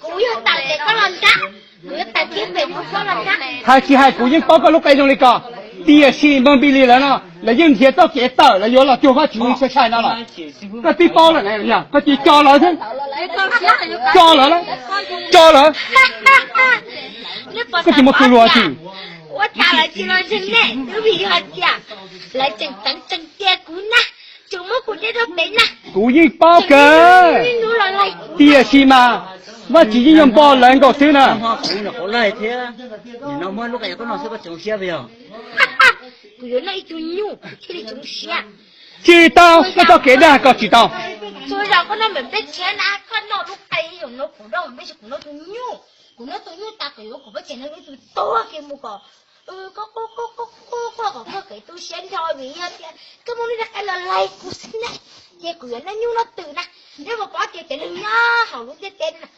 kuv yog tau pem koj los nrab, kuv yog tau thiab pem koj los nrab. Hais tsis hais kuv yeej paub koj lub qe zoo li ko, tiam sis npawg Npis Lis lawv no lawv yeej nrhiav txoj kev tawm, lawv yuav los cuag Vajtswv sai sai no los. Koj twb paub lawm na, koj cia li tso lawv xwb. Tso lawv, tso lawv. Koj tsis muaj kua lus tsis? Ua cas lawv tsis los ntseeg nej, twb vim yog tias lawv tseem tseem cia kuv na, tseem muab kuv de rau pem na. Kuv yeej paub kawg, tiam sis mas Vajtswv yeej yuav npog lawv nkaus xwb na. Kuv yuav noj ib tug nyuj thiaj li tsoov siab. Tsis tau, koj txoj kev dag koj tsis tau. Tus zos koj noj npem peb tshiab na, koj noj lub qe ib zaug no kuv noj npem, kuv noj tus nyuj, kuv noj tus nyuj tas kom yuav kuv pab tsev neeg ib tug tuag kiag mus kom koj quaj quaj quaj quaj kom koj kev tu siab nrho vim yog tias koj muaj lub qe los laig kuv xwb na, ces kuv yuav noj nyuj noj twm na. Neb puas paub tias cov neeg nyob hauv lub ntiaj teb no na,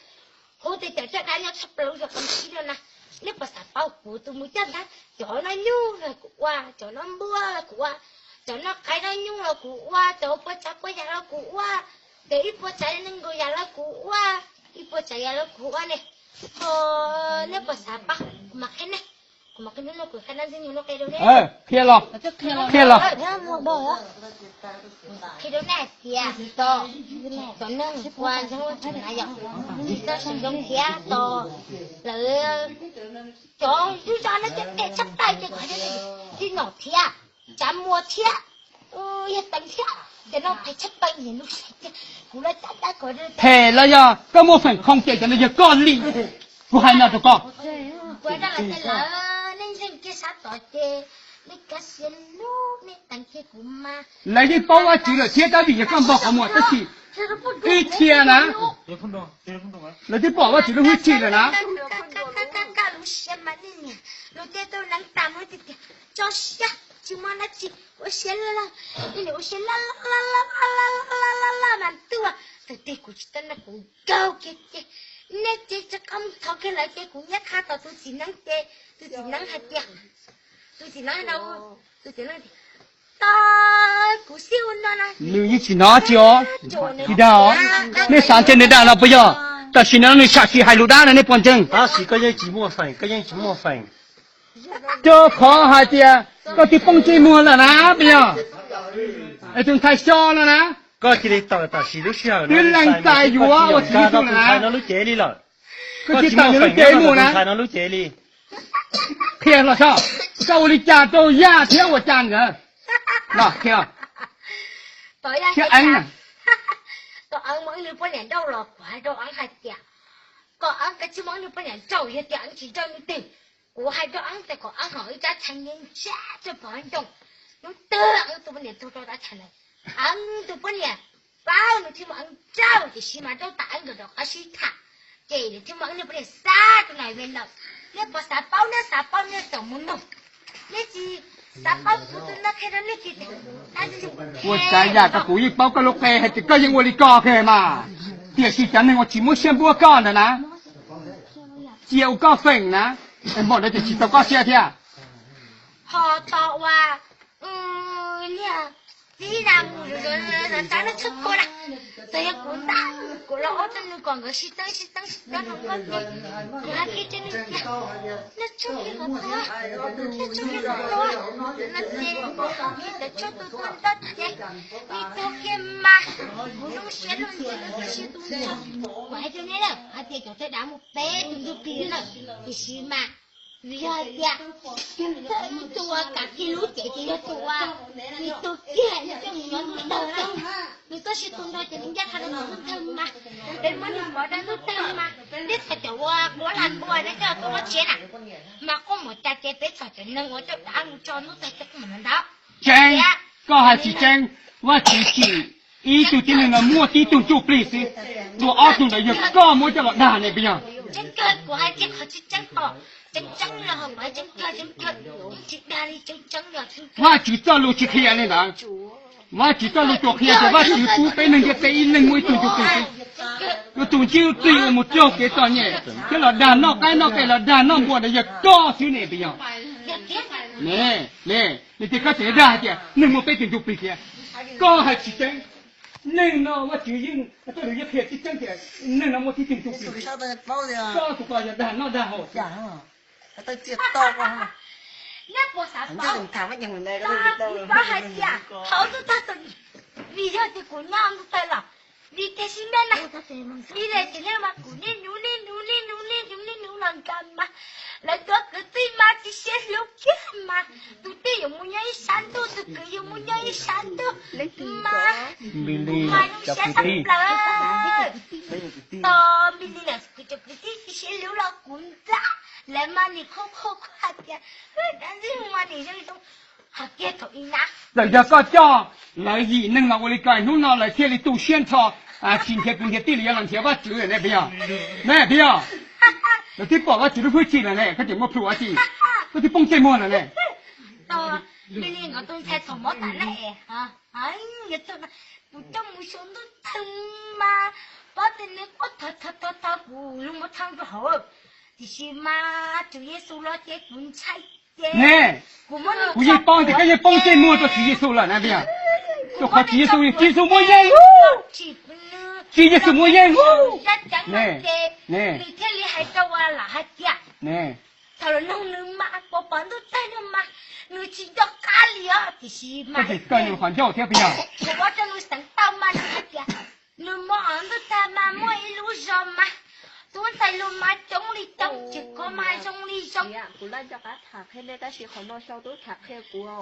kuv tias cov tsaj dab nyob tshaj plaws lub zos Qab Sib no na, neb puas xav paub kuv tus mus coj ntag, cov noj nyuj los kuv ua, cov noj npua los kuv ua, cov noj qaib noj nyuj los kuv ua, cov ua puas tsav puas yam los kuv ua, cov ib puas tsav nees nkaum yam los kuv ua, ib puas tsav yam los kuv ua ne. Ho neb puas xav paub, kuv mam qhia nej, kuv mam qhia nej, kuv qhia dab ntxwg nyoog lub qe rau nej. Qhia los, qhia los. Qhia rau nej hais tias cov neeg ua zoo tseem na yom, tsis tau zoo thiab, tos lawv cov zub zog no ces phem tshaj plaws ces kuv hais rau nej, tij nom thiab, tsav muas thiab, yawg teev thiab, cov no phem tshaj plaws, nws lub siab tiag, kuv los cab dab kom phem los yog koj muaj feem khoom ces cov no yog koj li, kuv hais no rau koj. Kuv hais rau lawv tias lawv nej ntseeg kiag sab tod ces nej kav siab lub nej teev kiag kuv mas. Lawv yeej paub Vajtswv lawm thiab tab vim yog koj npog qhov muag tab sis ib txhia na, lawv twb pom Vajtswv lub hwj chim lawm na. Lub siab mas nej niam lub tej tau neev tas mus tias tias tso siab tsis muaj dab tsi, ua siab laj laj, ua siab laj laj laj laj laj laj mas tuaj. Thaum twg kuv tsis tau noj kuv nkaug kiag ces nej ces rov qab mus thov kiag lawv ces kuv nyob qha tos tus txiv neeb ces tus txiv neeb hais tias, tus txiv neeb no, tus txiv neeb tias, tos kuv xij ua no na. Nws yeej tsis hnov tsi os, tsis dag os. Nej xav ntshe nws dag los puas yog? Tam sim no nws sam sim hais lus dab no nej puas ntseeg? Tab sis koj yeej tsis muaj feem, koj yeej tsis muaj feem. Rau qhov hais tias koj twb poob ntsej muag lawm na, puas yog? Es tus ntxhais xyo no na, koj cia li tawm tam sim lub sij hawm no, twb lees txais yuav ua txiv tus ntxhais no lub cev li lawm. Koj tsis tawm nws lub cev mus na. Qhia los saib, koj ua li cas rau Yaj thiab ua cas ntawd? Los qhia. Thiab Eeb, kom Eeb muab nws poj niam nrauj los kuv hais rau Eeb hais tias, kom Eeb kav tsij muab nws poj niam nrauj, yog tias Eeb tsis nrauj nws twg, kuv hais rau Eeb tias kom Eeb hom ib rab txhais ntsha rau pov ncoo, hnub twg Eeb tus poj niam tuag rau rab txhais ntawd, Eeb tus poj niam paub nws thiaj muab Eeb nrauj, tiam sis mas nrauj tas Eeb nkawd rov qab sib tham, ces nws thiaj muab Eeb niag poj niam xa rau nram ve lawm. Nej puas xav paub? Nej xav paub nej txawm mus nug, nej tsis xav paub kuv tus no qhia rau nej tias, ua cas yam koj kuv yeej paub koj lub qe hais tias koj yeej ua li ko kiag mas, tiam sis cov neeg uas tsis muab siab npuab koj ntawd na, cia ua koj feem na, es npaum ntawd ces tsis tau koj siab thiab. Ho tos uas niag txiv na mus zov zov zov tsav no txhua kua na, txawm yog kuv ntag, kuv los ua rau nws kom nkawd sib txeeb sib txeeb sib txeeb hauv koj ces kuv hais kiag rau nws tias, nej tsuag kiag qhov tua, nej tsuag kiag qhov tua, no ces tsis tawm tshuaj tus tua ntawd ces nej tuag kiag mas, kuv zoo siab luag ntxhi tus siab tus ntxhi. Kuv hais rau nej lawm hais tias cov txawj dav mus peb tus ntug plig lawm, tiam sis mas vim yog hais tias tus uas kav kiag lub cev ces yog tus uas nws tuag kiag, nws coj mus nyob ntuj tawg na, nws tuaj sib tua nrog ces nws ncaj qha rau ntuj tawg mas, peb muab nws pov rau ntuj tawg mas, nej txhom cov uas quab lag npua nej coj tuaj muab tshiab na, mas quaj mus cas ces peb txhom cov neeg uas coj dav mus tso ntuj tawg coj mus ntawd. Tseeb, koj hais tsis tseeb, Vajtswv tsim ib tug tib neeg no muaj tib tug ntsuj plig xwb, dua ob tug ntawd yog koj muab coj los dag ne puas yog? Tseeb kawg, kuv hais tias qhov tseeb tseeb os, tseeb tseeb li os, kuv hais tseeb kawg tseeb kawg, tsis dag li, tseeb tseeb li os, tseeb kawg. Vajtswv txoj lus tsis qhia li ntawd. Vajtswv txoj lus tsuas qhia tias Vajtswv pub peb neeg ntiaj teb ib leeg muaj ib tug ntsuj plig xwb. Yuav tus ntsuj plig uas mus raug kev txom nyem thiab los dag noj qaib noj qe los dag noj npua ntawd yog koj xwb ne puas yog? Ne, ne, nws tias koj tseem dag hais tias neeg muaj peb tus ntsuj plig thiab. Koj hais tsis tseeb. Neeg no Vajtswv yeej, txoj lus yeej qhia tseeb tseeb tias neeg no muaj tib tug ntsuj plig. Koj tus ko yog dag noj dag haus. Nej puas xav paub? Kuv paub hais tias thaum ntuj tawg, vim yog tias kuv nyob ntuj tawg los, vim tias sib npaj na, vim tias nej mas kuv niaj hnub niaj hnub niaj hnub niaj hnub niaj hnub los nkaus mas, lawv tuav kwv tij mas tsis siab hlub kiag mas, tus twg yuav mus nyob ib sab ntuj, tus kwv yuav mus nyob ib sab ntuj mas, mas zoo siab tshaj plaws. Tos Npis Lis lawm kuv cov kwv tij tsis siab hlub los kuv nplaj, lawv mas nim qhuab qhuab qhuab hais tias dab ntxwg mas nim zoo zoo, hais kiag thaum ib nab. Txawm yog koj coj lawv yim neeg los ua li ko hnub no lawv thiaj li tu siab nrho, Tsis nrhiav kwv nrhiav tij los yog los nrhiav Vajtswv ne puas yog? Ne puas yog? Lawv twb pom Vajtswv lub hwj chim lawm ne, koj tseem muaj plhus ua tsi? Koj twb poob ntsej muag lawm ne. Li nkawd tus ntxhais thaum mov tas na es, kuv coj mus saum ntuj tag mas, pab tias nws quaj thov thov thov kuv lub mov thab rau hauv, tiam sis mas Tswv Yexus los ces kuv ntshai ces ne, kuv muab nws, kuv yeej paub tias koj yeej poob ntsej muag rau Tswv Yexus lawm na puas yog? Rau qhov Tswv Yexus, Tswv Yexus muaj yeej, Tswv Yexus muaj yeej ne, ne, nws thiaj li hais rau lam hais tias ne, thaum los nug nws mas pov pom ntuj tag no mas nws tsis nco qab li os, tiam sis mas koj tseem kawg nws qhov ncauj thiab puas yog? Kuv muab rau nws xeev tau mas nws hais tias nws mob ntuj tag mas muaj ib lub zos mas tub ntxhais hluas mas coob li coob, tsev koj mas zoo li zoo.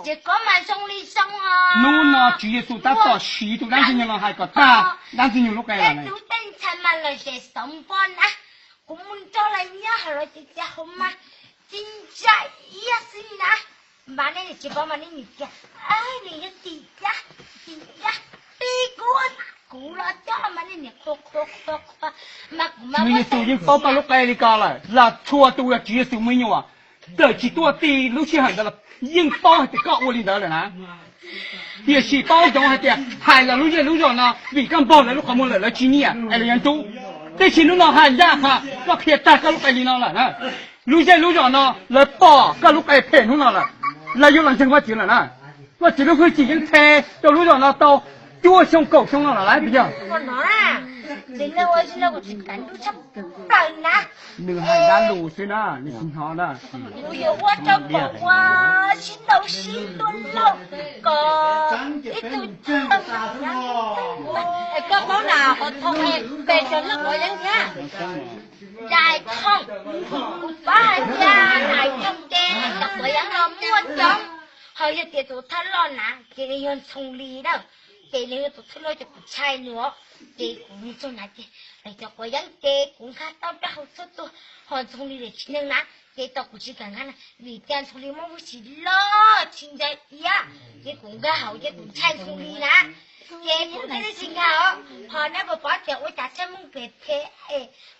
Tsev koj mas zoo li zoo os. Hnub no Tswv Yexus tab tom siv tus dab ntxwg nyoog no hais kom tag dab ntxwg nyoog lub qe los ne. Tub tej ntxhais mas los zem xauv npo na, kuv mus nrog lawv nyob hauv lawv cov tsev hauv mas tsis ntshai ib yam xwb na. Mas nej tsis paub mas nej nim tias, nws yog tim cab, tim cab, pib kuv, kuv los coj mas nej nim qhuas qhuas qhuas qhuas, mas kuv mas Tswv Yexus yeej paub koj lub qe li ko lawm, los txhua tus yog Tswv Yexus me nyuam, txawm tsis tuaj ti lub sij hawm ntawd los yeej paub hais tias koj ua li ntawd lawm na. Tiam sis paub zoo hais tias hais los lub zej lub zos no vim koj npog lawv lub qhov muag lawm lawv tsis nyiam es lawv yuav ntxub. Tiam sis hnub no hais ncaj qha koj qhia tag koj lub qe li no lawm na, lub zej lub zos no lawv pom koj lub qe phem hnub no lawm, lawv yuav los ntseeg Vajtswv lawm na. Vajtswv lub hwj chim yeej the rau lub zos no tau cuaj xyoo kaum xyoo no lawm lauj puas yog? Nws hais dab lus xwb na, nws tsis hnov na. Kuv yuav ua rau kom ua sib ntaus sib tua lauj, kom ib tug, koj paub na, qhov thoo pes tsawg leej quav yeeb thiab? Dais Thooj, kuv paub hais tias Dais Thooj ces cov quav yeeb no muaj coob, ho yog tias tus thawj loj na ces nws yog Ntxhoo Lis na, ces nws yog tus thawj loj ces kuv ntshai nws os. Ces kuv mus txog na ces lawv cov quav yeeb ces kuv nkag tau rau hauv txhua tus, ho Ntxhoo Lis lawv tsis nkag na, ces tau kuv tsis kam nkag na vim tias Ntxhoo Lis muaj hwj chim loj tsis ntshai iab, ces kuv nkag hauv ces kuv ntshai Ntxhoo Lis na. Ces kuv thiaj li tsis nkag os. Ho nej puas paub tias ua cas Tshaj Meej phem phem,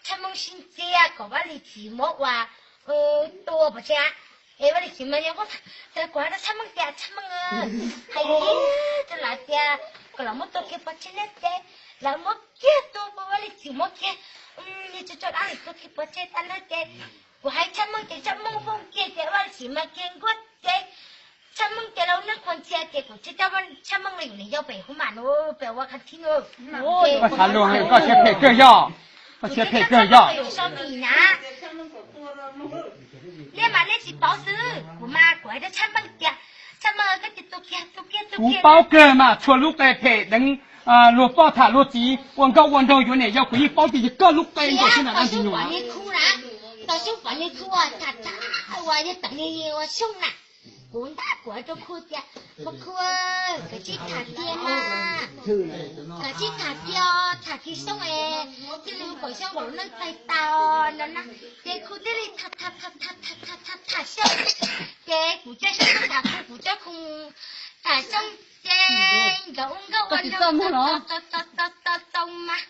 Tshaj Meej sib ntxias kom Vaj Lis txiv muab ua tua pov tseg? Es Vaj Lis txiv mas yog kuv hais rau Tshaj Meej tias Tshaj Meej hais kiag rau lawv tias kom lawv muab tua kiag pov tseg na ces lawv muab kiag tua, Vaj Lis txiv muab kiag, tso tso dab lis tua kiag pov tseg tag na ces kuv hais Tshaj Meej ces Tshaj Meej foom kiag ces Vaj Lis txiv mas kiag nkuaj ces Tshaj Meej ces lawv nej qhuas ntxhias ces kuv thiaj coj Tshaj Meej los yuav niam yau pem hub mam no, pem ua kha thib no. Koj xav luag, koj siab phem kawg yog, koj siab phem kawg yog. Nej mas nej tsis paub xwb, kuv mas kuv hais rau Tshaj Meej tias Tshaj Meej, koj cia tua kiag, tua kiag, tua kiag. Kuv paub kawg mas txhua lub qe phem deev luag poj tham luag txiv ua nkauj ua nraug yuav niam yau kuv yeej paub tias yog koj lub qe nkaus xwb na dab ntxwg nyoog. Tau sub pom ni khu tham tham ua yog teev ni ua xyooj na. Kuv ntab kuv rau khu tias, Pog khu, koj tsis tham tiag mas, koj tsis tham tiag, tham tsis xyooj es cia li kaum xyoo nkaus neej tag tag no na. Ces khu thiaj li tham tham tham tham tham tham xyooj. Ces kuv coj xyoo tham khu, kuv coj khu tham xyoo ces nkawd ua nkauj ua nraug tau tau mas.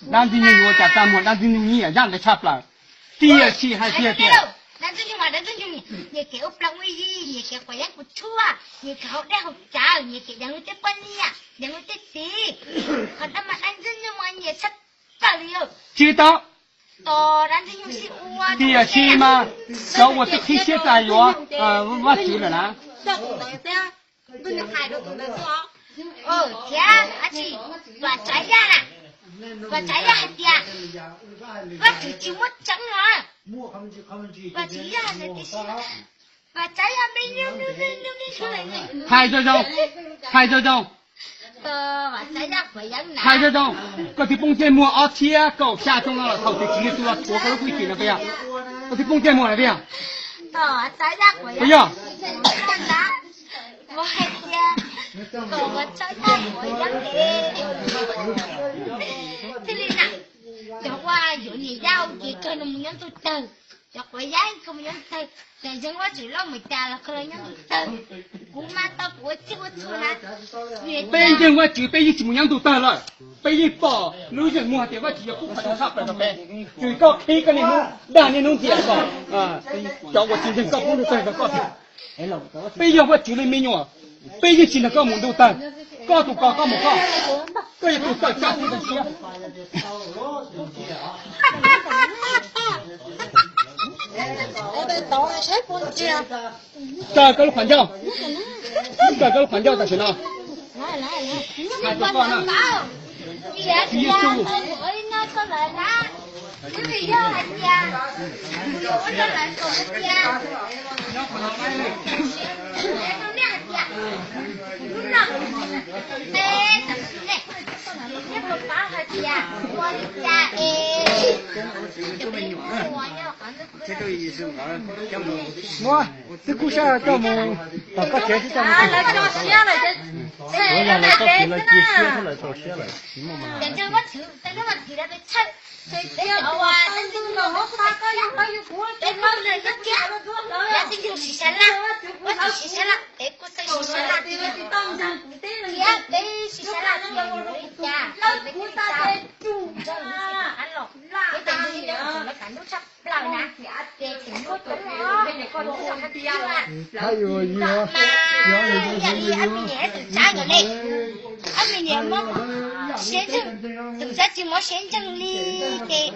Dab ntxwg nyoog yuav cas tag muag, dab ntxwg nyoog nyiam zaj ntawd tshaj plaws. Tiam sis hais tias dab ntxwg nyoog mas dab ntxwg nyoog nyiam kev ua plaub ua yig, nyiam kev quav yeeb kuv tshuaj, nyiam kev haus dej haus cawv, nyiam kev deev luag tej poj niam, deev luag tej txiv. Qhov no mas dab ntxwg nyoog mas nyiam tshaj plaws li. Tsis tau. Dab ntxwg nyoog sib ua tiam sis mas cov uas twb qhib siab tas yuav Vajtswv lawm na. Thiab dab tsi, Vam Tsav Yaj na, Vam Tsav Yaj hais tias Vajtswv tsis muaj tseeb no. Vam Tsav Yaj hais tias, Vam Tsav Yaj me nyuam, hais zoo zoo, hais zoo zoo, hais zoo zoo. Koj twb poob ntsej muag ob txhiab kaum xya xyoo no los thaum twg Tswv Yexus los thuav koj lub hwj chim no puas yog? Koj twb poob ntsej muag lawm puas yog? Puas yog? Thiaj li na, cov uas yuav niam yau ces kawg no mus nyob ntuj tawg. Cov quav yab koj mus nyob ntuj tawg, cov ntseeg Vajtswv loj mus cas los koj los nyob ntuj tawg. Kuv mas tau kuv ua txij ua txhua na. Peb ntseeg Vajtswv peb yeej tsis mus nyob ntuj tawg lawm. Peb yeej pom lub zeem muag hais tias Vajtswv yog qub qhov rooj tshaj plaws rau peb. Tsuas koj qhib koj niaj hnub dag niaj hnub ntxias kom cov uas tsis ntseeg koj pub ntuj tawg rau koj. Peb yog Vajtswv li me nyuam, peb yeej tsis nrog koj mus ntuj tawg. Koj tus ko koj mus koj, koj yog tus tawm tsab txij tawm siab. Kaw koj lub qhov ncauj, kaw koj lub qhov ncauj tam sim no. Hais rau koj na, Tswv Yexus, muab twb kub sab coj mus tom koj tsev xwb, coj mus. Lawv tso siab lawm, lawv tso siab lawm, tsis muaj mas. Peb ntseeg Vajtswv, peb ntseeg Vajtswv, peb txhawj, peb txhawj, peb txhawj, peb txhawj, peb txhawj siv sab laj, Vajtswv siv sab laj, peb kuj txhawj siv sab laj thiab, peb siv sab laj thiab, peb txhawj, peb txhawj, peb txhawj, peb txhawj, peb txhawj, peb txhawj, peb txhawj, peb txhawj, peb txhawj, Mas yog li ob me niam txawm tsab nkawd ne, ob me niam mob siab ntseeg, txawm tsab tsis mob siab ntseeg li ces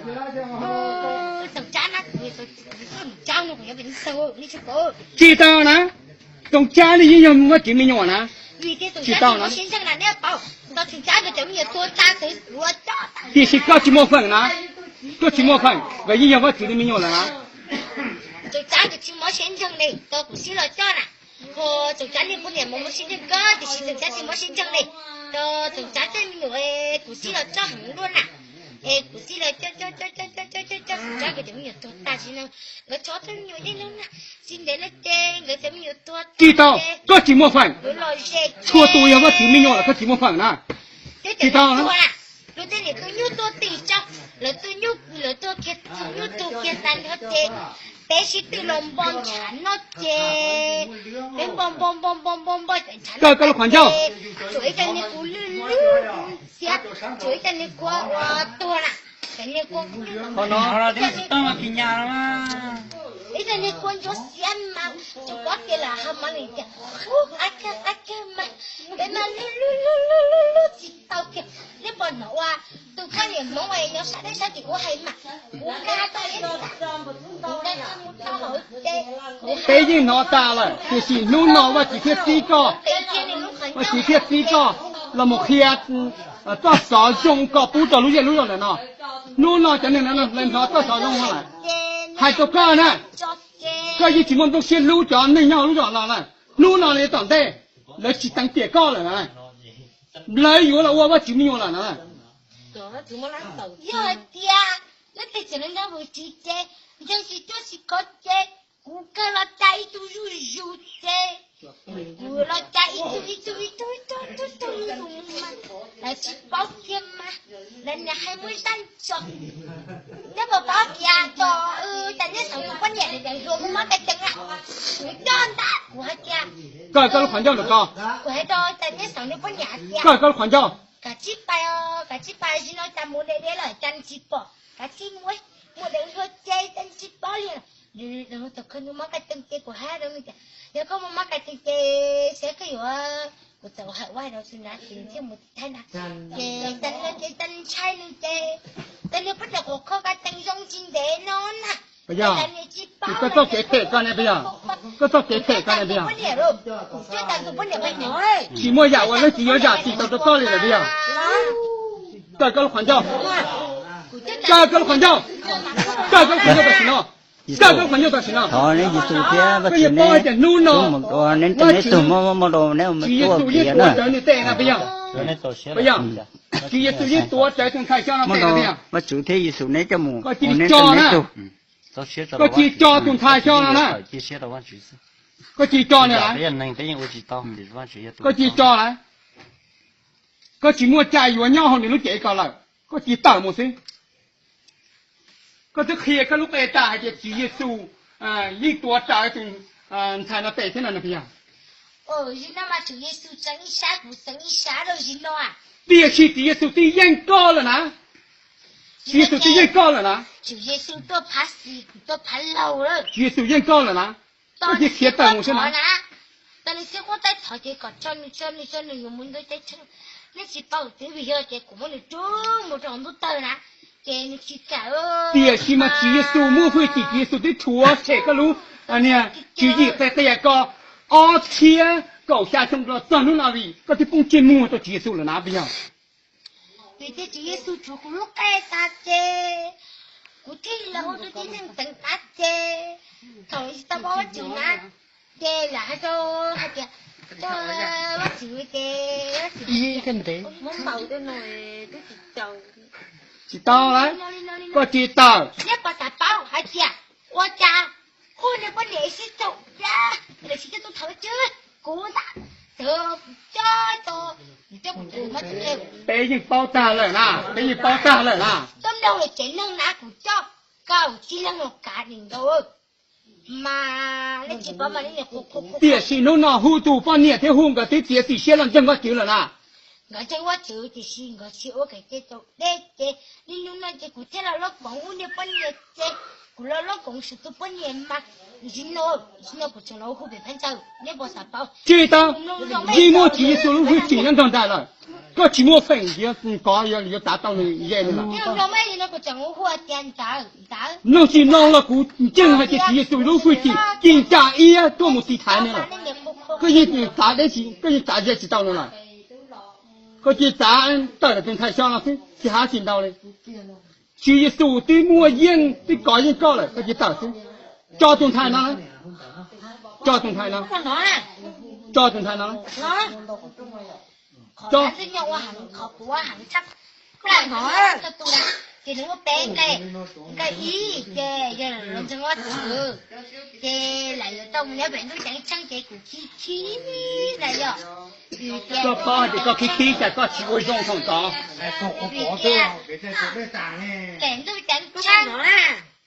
txawm tsab na, txawm tsab no kuv yuav pem xaus li tsis pom. Tsis tau na, txawm tsab li yeej yog Vajtswv me nyuam na. Vim tias txawm tsab tsis mob siab ntseeg na nej paub, txawm tsab nkawd cov me nyuam tuag tas xwb. Tiam sis koj tsis muaj feem na, koj tsis muaj feem, nkawd yeej yog Vajtswv li me nyuam lawm na. Txawm tsab nkawd tsis mob siab ntseeg li, tos kuv sib los coj na. Ho txawm tsab niag poj niam mob siab ntseeg kawg, tiam sis txawm tsab tsis mob siab ntseeg li. Tos txawm tsab tej me nyuam kuv sib los coj heev luaj na. Es kuv sib los coj coj coj coj coj coj txawm tsab nkawd cov me nyuam tuag tas tsis no, nkawd tso tej me nyuam yeej no na. Tsis ntev no ces nkawd cov me nyuam tuag tas. Tsis tau, koj tsis muaj feem. Txhua tus yog Vajtswv me nyuam lawm koj tsis muaj feem na. Tsis tau na. Lawv tej niam tuaj nyuj tuaj twm tso, lawv tuaj nyuj, lawv tuaj kiag txog nyuj tuag kiag tas nrho ces peb sib tw los npo ntshav noj ces peb npo npo npo npo npo npo ntshav noj. Kaw koj lub qhov ncauj. Tsuas ib co niag kuv lwj lwj xiab, tsuas ib co niag kua uas tuag na, cov niag kua, ib co niag kua ntsuab xiab mas tsuas pob tias lam ha mov li tias, ub, qab kawg qab kawg mas peb mas lwj lwj lwj lwj lwj tsis tau kiag. Nej puas hnov ua tus poj niam Hmoob uas nyob sab teb sab tim ub hais mas, kuv nqa tau ib, kuv nqa tau mus tau hauv ces peb yeej hnov tas lawm, tiam sis hnub no Vajtswv thiaj txib koj, Vajtswv thiaj txib koj los mus qhia txoj xov zoo koj pub rau lub zej lub zos ntawm no. Hnub no cov neeg no lawv hnov txoj xov zoo no lawm. Hais rau koj na, koj yeej tsis muaj nplooj siab hlub cov neeg nyob hauv lub zos no lawm. Hnub no li tom ntej lawv tsis teev tiam koj lawm na. Lawv yuav los ua Vajtswv me nyuam lawm na. Yog hais tias leej twg tseem nyob hauv tsev ces ntseeg tsis tuaj tsis kov ces kuv kawg los cas ib tug zuj zus ces kuv los cas ib tug ib tug ib tug ib tug ib tug ib tug mus mas lawv tsis paub kiag mas lawv niam hais muaj zaj ntso. Neb puas paub tias cov, cas neb xeem tus poj niam ntawd hluas muaj mob kawg ceev na, kuv coj ntag kuv hais tias, kaw koj lub qhov ncauj ntawm ko, kuv hais rau cas neb xeem tus poj niam hais tias, kaw koj lub qhov ncauj, kav tsij pais, kav tsij pais, zaum no cas mus deb deb lawm cas tsis pom, kav tsij mus, mus deev hluas ces cas tsis paub li. Thaum koj muaj mob kawg ceev ces kuv hais rau nws tias yog koj muaj mob kawg ceev ces saib koj yuav, kuv txawm hais ua rau xwb na ces thiaj mus thaij na. Ces cas no ces cas ntshai nws ces cas nws poj niam qhuav kho kawg ceev zoo tsis ntev no na. Puas yog? Koj txoj kev phem koj ne puas yog? Koj txoj kev phem koj ne puas yog? Tsis muaj yam uas leej txiv yuav zam txim tau rau koj li lawm puas yog? Kaw koj lub qhov ncauj, kaw koj lub qhov ncauj, kaw koj lub qhov ncauj tam sim no, kaw koj lub qhov ncauj tam sim no. Thov neb Yexus thiab Vajtswv, neb paub hais tias hnub no Vajtswv, Tswv Yexus yeej tuav rawv nws tej na puas yog? Puas yog? Tswv Yexus yeej tuav rawv tus ntxhais xyov no tej na puas yog? Vajtswv thiab Yexus neb coj mus, koj cia li tso na. Koj cia li tso tus ntxhais xyov no na. Koj cia li tso nws lawm. Koj cia li tso lawm. Koj tsis muaj cai yuav nyob hauv nws lub cev ko lawm, koj cia li tawm mus xwb. Koj twb qhia koj lub qe tas hais tias Tswv Yexus yeej tuav rawv tus ntxhais no tes thiab no no puas yog? Zim no mas Tswv Yexus tseem ib sab, kuv tseem ib sab rau zim no. Tiam sis Tswv Yexus twb yeej koj lawm na. Tswv Yexus twb yeej koj lawm na. Tswv Yexus tuaj phav xis, kuv tuaj phav laug lawm. Tswv Yexus yeej koj lawm na. Koj cia li khiav tawm mus xwb na. Tau nws xib qub taib thov ces kom tso nws, tso nws, tso nws yuav mus ntua teb chaws. Nej tsis paub twb vim yog ces kuv muab nws rub mus rau ntuj tawg na, ces nws tsis kam. Tiam sis mas Tswv Yexus muaj hwj chim, Tswv Yexus twb rhuav tshem koj lub niag tswv yim qia qia ko ob txhiab kaum xya xyoo los txog hnub no vim koj twb poob ntsej muag rau Tswv Yexus lawm na puas yog? Vim tias Tswv Yexus rhuav kuv lub qe tas ces kuv thiaj li los hu rau tib neeg teev qab ces thaum tsis tau paub Vajtswv na, ces lawv hais rau hais tias, Vajtswv ces Vajtswv muab npaum twb no twb tsis tau. Tsis tau lawm, koj tsis tawm. Nej puas xav paub hais tias ua cas hu niag poj niam sib txaum, lawv tsis coj tuaj thov Vajtswv, kuv ntag, txawm kuv coj tau, kuv coj kuv txawm mob txwv. Peb yeej paub tag lawm na, peb yeej paub tag lawm na. Coj mloog lawv tsev neeg na, kuv coj kaum tsib leeg los kav nim nkaus. Mas nej tsis paub mas nej niam qhuav qhuav qhuav. Tiam sis hnub no hu tus poj niam thiab hu nkawd twb txiav txim siab los ntseeg Vajtswv lawm na. Nkawd ntseeg Vajtswv tiam sis nkawd tsis ua kev cai txaus deb ces niaj hnub no ces kuv thiaj los loj koov ua niag poj niam ces kuv los loj koov saib tus poj niam mas ntsis no, ntsis no kuv tseem los hu pem phab ntsaws, nej puas xav paub? Tsis tau, yeej muaj Tswv Yexus lub hwj chim nyob nrog nraim lawm. Koj tsis muaj feem yuav kov yuav txav tau nws ze nws lawm. Mloog tsis mloog los kuv ntseeg hais tias Tswv Yexus lub hwj chim ci ntsa iab tuaj mus tiv thaiv nws lawm. Koj yeej txav deb tsis, koj yeej txav ze tsis tau nws lawm. Koj cia li txav tawm tus ntxhais xyov no xwb, tsis hais tsis ntau li. Tswv Yexus twb muaj yeej, twb kov yeej koj lawm, koj cia li tawm xwb. Tso tus ntxhais no, tso tus ntxhais no, tso tus ntxhais no. Qhov ntxwg nyoog ua heev, qhov kuv ua heev tshaj plaws no, ces nws muaj peb nqe, nqe ib ces yog lawv ntseeg Vajtswv, ces lawv yuav tau mus nyob pem ntuj ceeb tsheej ces kuv khib khib na yom. Koj paub hais tias koj khib khib cas koj tsis ua zoo thaum ntawd? Vim tias pem ntuj ceeb tsheej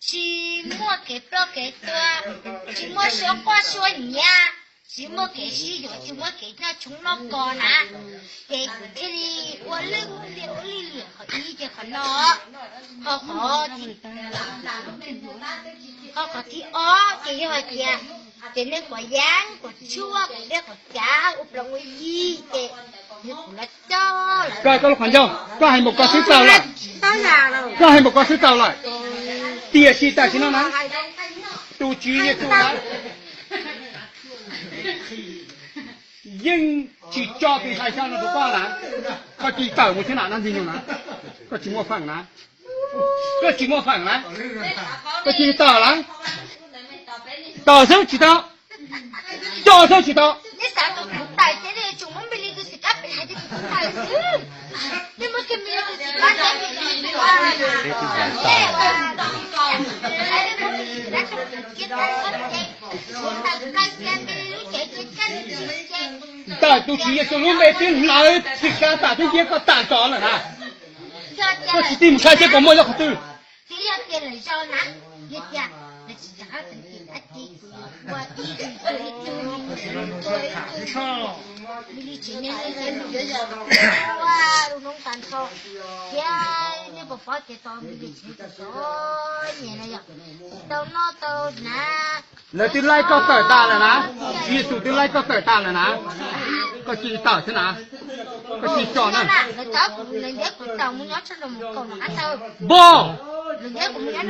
tsis muaj kev ploj kev tuag, tsis muaj suab quaj suab nyiav, tsis muaj kev sib yuav, tsis muaj kev noj tshoob noj kos na, ces kuv thiaj li ua lwj ua liam ua lwj liam qhov ib ces qhov no. Ho qhov, ho qhov thib ob ces yog hais tias ces nej puas yeej puas tshuaj puas dej puas cav ua plaub ua yig ces kuv los coj lawm. Koj, koj lub qhov ncauj, koj hais npaum ko xwb tau lawm. Koj hais npaum ko xwb tau lawm. Tiam sis tam sim no na, tus Tswv Yexus na yeej tsis tso tus ntxhais xyov no rau koj na. Koj cia li tawm mus thiab na, no ntxwg nyoog na, koj tsis muaj feem na. Koj tsis muaj feem na, koj cia li tawm lawm. Tawm xwb tsis tau, tso xwb tsis tau. Ntawm tus Tswv Yexus lub npe twb hlawv txhim kav tam twb ntiab koj tag nrho lawm na. Koj tsis tig mus saib seb puas muaj lub qhov twg. Lawv twb laij koj tawm tas lawm na, Tswv Yexus twb laij koj tawm tas lawm na, koj cia li tawm xwb na, koj cia li tso na. Npog,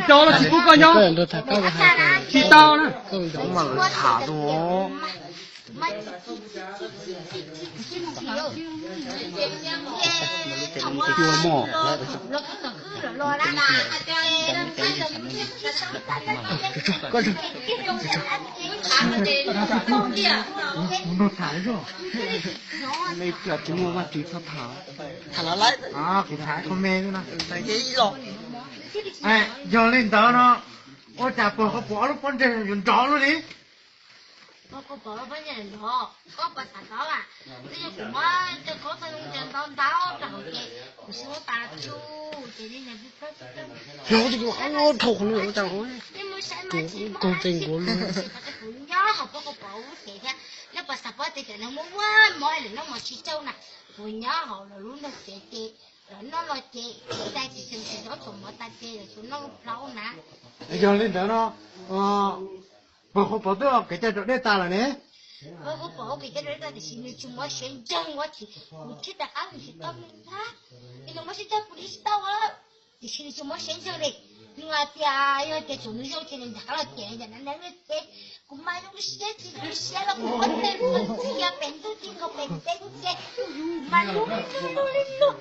nrov los tsis pub koj nyob, tsis tau na. Mus nrog tham zoj. Nej tsis muaj Vajtswv txhob tham. Kuv tham comment no. Yog li ntawd no, ua cas pog koj pom ob lub pob ntseg yuav nrov luaj li? Kuv xub tas tsuj ces nej nyob pib plaub tib plaub. Los tus kuv dhau qhov no ua cas los, kuv koog teg nkuav lug. Kuv nyob hauv pab kuv pom lub cev thiab, nej puas xav paub tias cov neeg muaj muaj mob lawm noj mov tsis tsau na. Kuv nyob hauv lawv lub nroog cev ces lawv noj los ces tsis tag ces tseem tsis txhob txhua mov tas ces lawv tsuas noj lub plaub na. Yog li ntawd no, pab kuv pom twb ua kev cai raus dej tas lawm ne. Pab kuv pom ua kev cai raus dej tas tiam sis nws tsis muaj siab ntseeg ua tsis, kuv thiaj rov qab mus tsis tau li ntag. Nws muaj siab ntseeg kuv li tsis tau lawm, tiam sis nws tsis muaj siab ntseeg li. Nws hais tias yog tias thaum nws zoo ces nws rov qab los cem yam dab neeg ces kuv mas zoo siab tsis zoo siab los kuv muab tej lus txib yog pem ntuj txij nkaus pem teb ces mas lub lub lub lub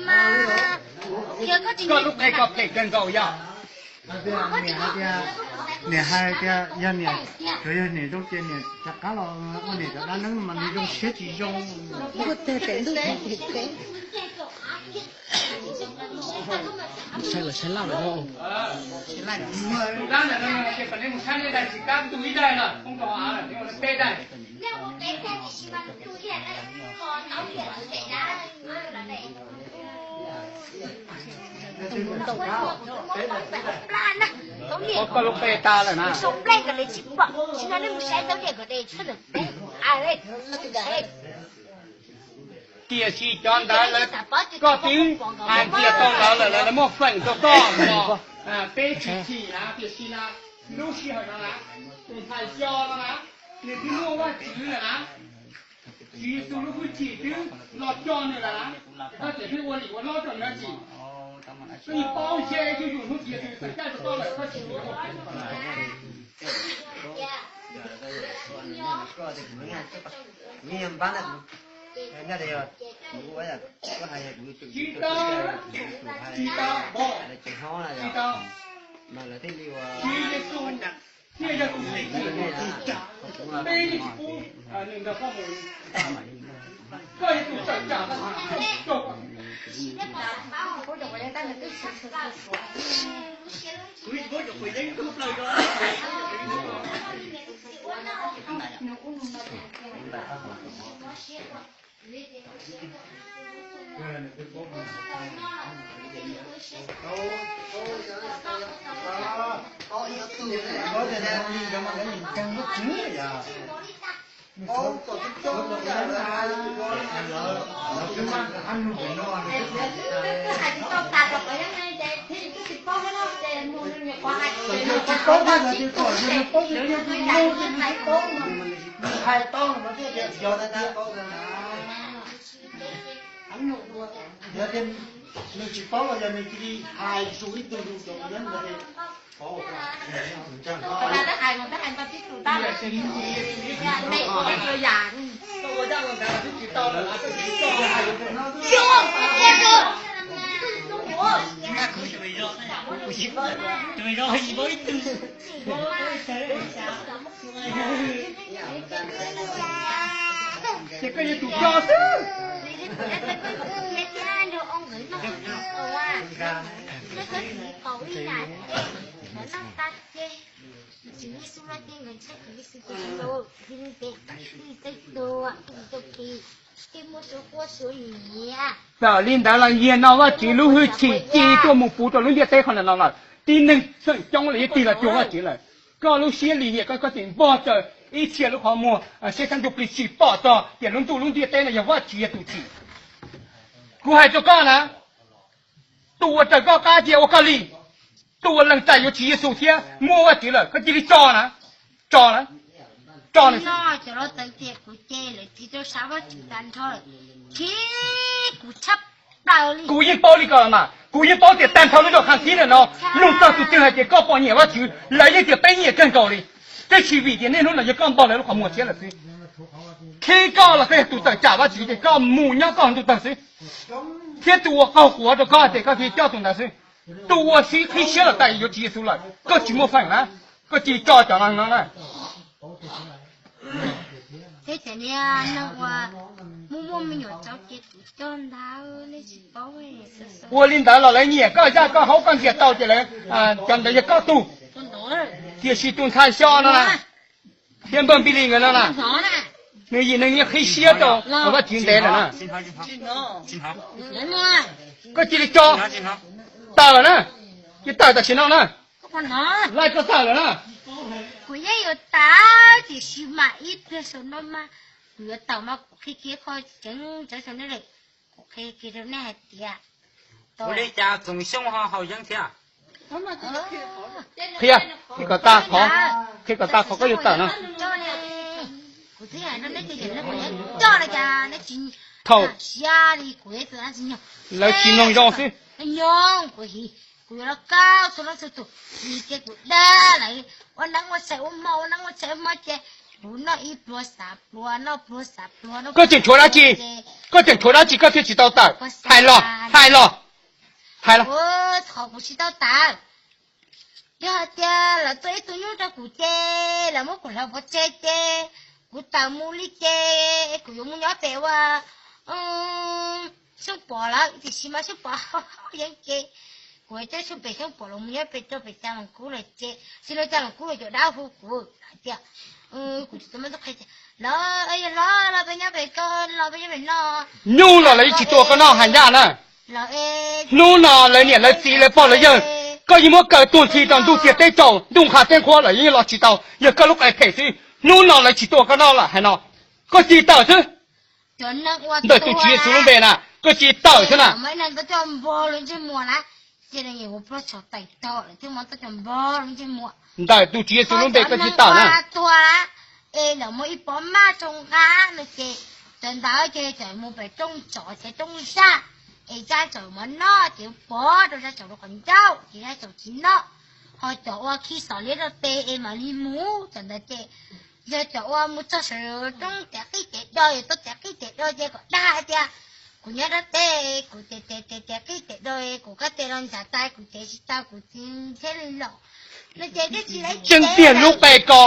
mas yog koj tsis Koj lub qe koj phem kawg nkaus yog. Niam hais tias yog niam, tsuas yog niam zoo ces niam rov qab los ua niam cov dab neeg mas nws zoo siab tsis zoo. Nkuaj teg pem ntuj pem teb. Saib lawv saib laj lawm. Tus dab ntawm no tias kom nej mus saib nej daim tsis kab tu ib daim lawm, poob rau av lawm, nej ua peb daim. Koj lub qe tas lawm na. Tiam sis cov ntawd lawv, koj twb hais tias tau lawv lawm, lawv muaj feem rau koj los peb tsis chim na, tiam sis na lub sij hawm no na, tus ntxhais xyo no na, nws twb muaj Vajtswv lawm na. Tswv Yexus lub hwj chim twb los coj nws lawm na. Koj tseem ua lim ua lob rau nws tsis, koj yeej paub ntshe yuav yus hnub txiv twg txawm caij rau koj lawm koj tsis ua. Tsis tau, tsis tau, tsis tau. Tswv Yexus thiaj yog tus tsim txim, peb yeej tsis pub nws nrog koj mus. Koj yog tus tawm tsam. Hais tau no thiaj tias yog tias, yog tias nws tsis paub los yog nws cia li hais zus ib tug zus cov nyob ntawd. Ces koj yog tus coj xwb. Txawm li ntawd los yog no Vajtswv lub hwj chim ci tuaj mus puv rau lub ntiaj teb qhov ntawm no lawm, tib neeg txheem coob los yeej tig los cuag Vajtswv lawm. Koj lub siab lim hiam koj, koj tseem npog raws ib txhia lub qhov muag, siab sab ntsuj plig tsis pom txog tias lub ntuj lub ntiaj teb no yog Vajtswv yog tus tsim. Kuv hais rau koj na, tus uas raws koj qab cia ua koj li, tus uas lees txais yuav Tswv Yexus thiab muaj Vajtswv lawm koj cia li tso na, tso na, tso na. Kuv yeej paub li ko los mas, kuv yeej paub tias tag nrho lub zos Khaj Thib ntawm no, nug txog tus twg hais tias koj pom nyiam Vajtswv, lawv yeej tias peb nyiam kawg nkaus li. Tab sis vim tias niaj hnub no yog koj npog lawv lub qhov muag tshiab lawm xwb. Qhib koj los koj yog tus tawm tsam Vajtswv ces koj mus nyob koj ntuj tawg xwb. Thiab tus uas qaug quav rau koj ces koj cia li coj tus ntawd xwb. Tus uas sib qhib siab los tas yuav Tswv Yexus lawm koj tsis muaj feem na, koj cia li tso cov no na. Ua li ntawd los lawv nyiam koj zaj koj haub koj ntxias tau ces lawv, cov ntawd yog koj tug. Tiam sis tus ntxhais xyo no na, thiab npawg Npis Lis nkawd no na, Nws yim neeg nyiaj qhib siab rau Vajtswv ntev lawm na. Koj cia li tso, tawm na, cia li tawm tam sim no na. Laij koj tawm lawm na. Kuv yeej yuav tawm tiam sis mas ib pliag saum no mas kuv yuav tawm mas kuv qhia kiag qhov tseeb tawv saum no lawm. Kuv qhia kiag rau nej hais tias ua li cas Txoov Xyooj ho haus yeeb thiab? Qhia, qhia kom tag qhov, qhia kom tag qhov koj yuav tawm no. Kuv twb hais rau neb tias yog kuv yuav coj no cas neb tsis, thaum siab li kuv tsis nyoog, lawv tsis mloog zoo xwb. Nyoog kuv hais, kuv yuav los kaw txhua leej txhua tus, hais tias kuv dag lawv ua neeb ua tshais ua hmo, ua neeb ua tshais ua hmo ces kuv noj ib pluag xav pluag, noj pluag xav pluag, noj Koj tseem tshuav dab tsi? Koj tseem tshuav dab tsi koj thiaj tsis tau tawm? Hais los, hais los, hais los. Thov kuv tsis tau tawm. Yog hais tias lawv tua ib tug nyuj rau kuv ces lawv muab kuv hlawv pov tseg ces kuv tawm mus li ces kuv yuav mus nyob pem ua Xyooj Pov lawm, tiam sis mas Xyooj Pov haus yeeb ces kuv coj Xyooj pem, Xyooj Pov los mus nyob pem rau pem Cas Loos Kub lawm ces tsis los Cas Loos Kub los cov dab hu kuv hais tias kuv tsis tau muaj txoj qhia tias los yog los los peb nyob pem ko, los peb nyob pem no. Nyuj los lawv yeej tsis tua koj noj hais ncaj na. Hnub no lawv niam lawv txiv lawv pog lawv yawg, koj yeej muab kaw tuag nthi rau ntuj tiaj teb tsaus, ntuj qha teb nqhuab lawm yeej los tsis tau, yog koj lub qe phem xwb. Hnub no lawv tsis tua koj noj lawm hais no, koj cia li tawm xwb. Ntawm tus Tswv Yexus lub npe na, koj cia li tawm xwb na. Ntawm tus Tswv Yexus lub npe koj cia li tawm na. Es lawv muaj ib pob maj rau nqa no ces cov ntawd ces cov mus pem rooj tsov ces rooj zaj, es zaj tsaus mov noj ces pov rau zaj tsaus rau qhov ncauj ces zaj tsaus tsis noj. Ho cov ua khi xov liab rau tes es mam li mus, cov ntawd ces yog cov ua mus txog saum roob tes qij tes do, yuav tau tes qij tes do ces kom dag hais tias kuv nyob rau tes, kuv tes tes tes tes qij tes do, kuv koj tes los ntshav tas kuv tes tsis tau kuv tsis thiaj li los no ces tsis tseeb tiag. Lub qe ko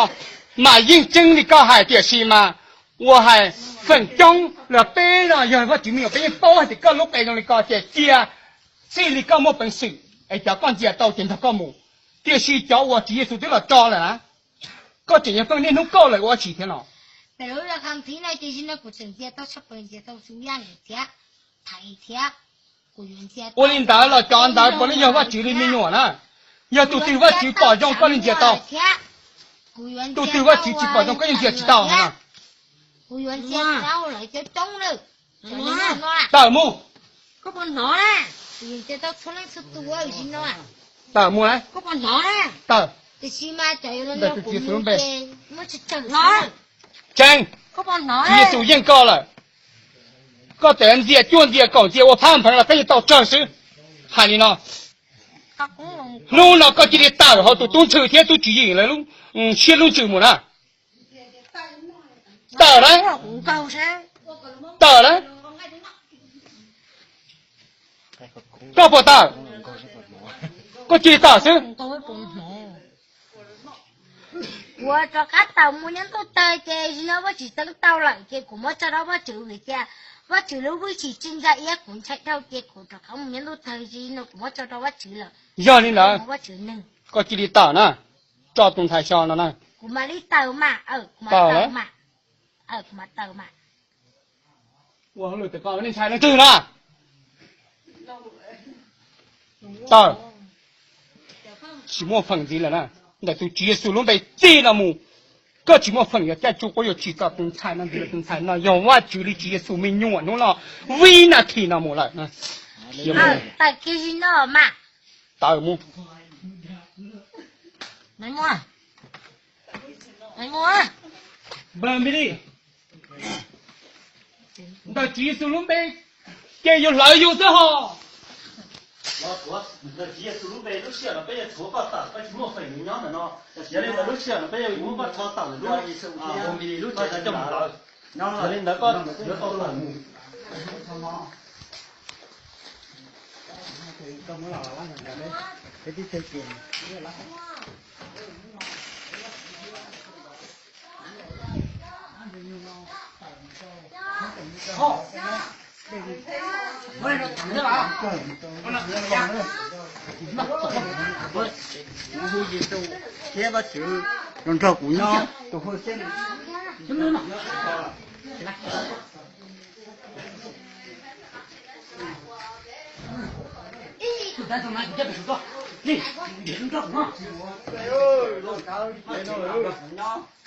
mas yeej tseeb li koj hais, tiam sis mas ua hais feem coob los peb no yog Vajtswv me nyuam peb yeej paub hais tias koj lub qe zoo li ko ces cia txij li koj muaj peev xwm es cov koj ntxias tau ces nrog koj mus, tiam sis cov uas Tswv Yexus twb los tso lawm na, koj tseem yuav pheej niaj hnub kauj lawm ua tsi thiab no? Ua li ntawd los cov ntawd puav leej yog Vajtswv li me nyuam na. Yog tus twg Vajtswv pom zoo koj li ntxias tau, tus twg Vajtswv tsis pom zoo koj yeej ntxias tsis tau na. Tawm mus. Tawm mus. Tawm. Ntawm tus Tswv Yexus lub npe. Tseeb. Tswv Yexus yeej koj lawm. Koj txawm ntxias cuaj ntxias kaum ntxias ua phab npheev los peb yeej tau tsawg xwb. Hais li no, hnub no koj cia li tawm hauv tus tub ntxhw thiab tub tswv yim lawv lub siab lub ntsws mus na. Tawm na. Tawm na. Koj puas tawm? Koj cia li tawm xwb. Kuv rov qab tawm mus nyob ntuj tawg ces yog Vajtswv txeeb tau lawm ces kuv muab tso rau Vajtswv vim tias Vajtswv lub hwj chim tsis ntsa iab kuv ntshai dhau ces kuv rov qab mus nyob ntuj tawg no kuv muab tso rau Vajtswv lawm. Yog li ntawd, Vajtswv neeg, koj cia li tawm na. Tso tus ntxhais so no na. Kuv mam li tawm mas, kuv mam tawm mas, kuv mam tawm mas. Ua hauj lwm tias koj nej ntshai leej twg na? Tawm. Tsis muaj feem ntxiv lawm na. Ntawm tus Tswv Yexus lub npe txij no mus, koj tsis muaj feem yuav caij tsuj quab yuav tsim txom tus ntxhais no ntxiv lawm. Tus ntxhais no yog Vajtswv li Tswv Yexus me nyuam hnub no, vib nas this no mus lawm. Tawm mus. Npawg Npis Lis, ntawm Tswv Yexus lub npe ces yus hlawv yus xwb ho. Ntawm Tswv Yexus lub npe lub sij hawm no peb yuav tshuav koj tawm, koj tsis muaj feem yuav nyob ntawm no. Yog li ntawd lub sij hawm no peb yuav muab koj rho tawm ntawm lub, Npis Lis lub tsev coj mus hlawv. Yog li ntawd koj yuav tau tawm mus. Kuv hu Yexus thiab Vajtswv los nrog kuv nyob.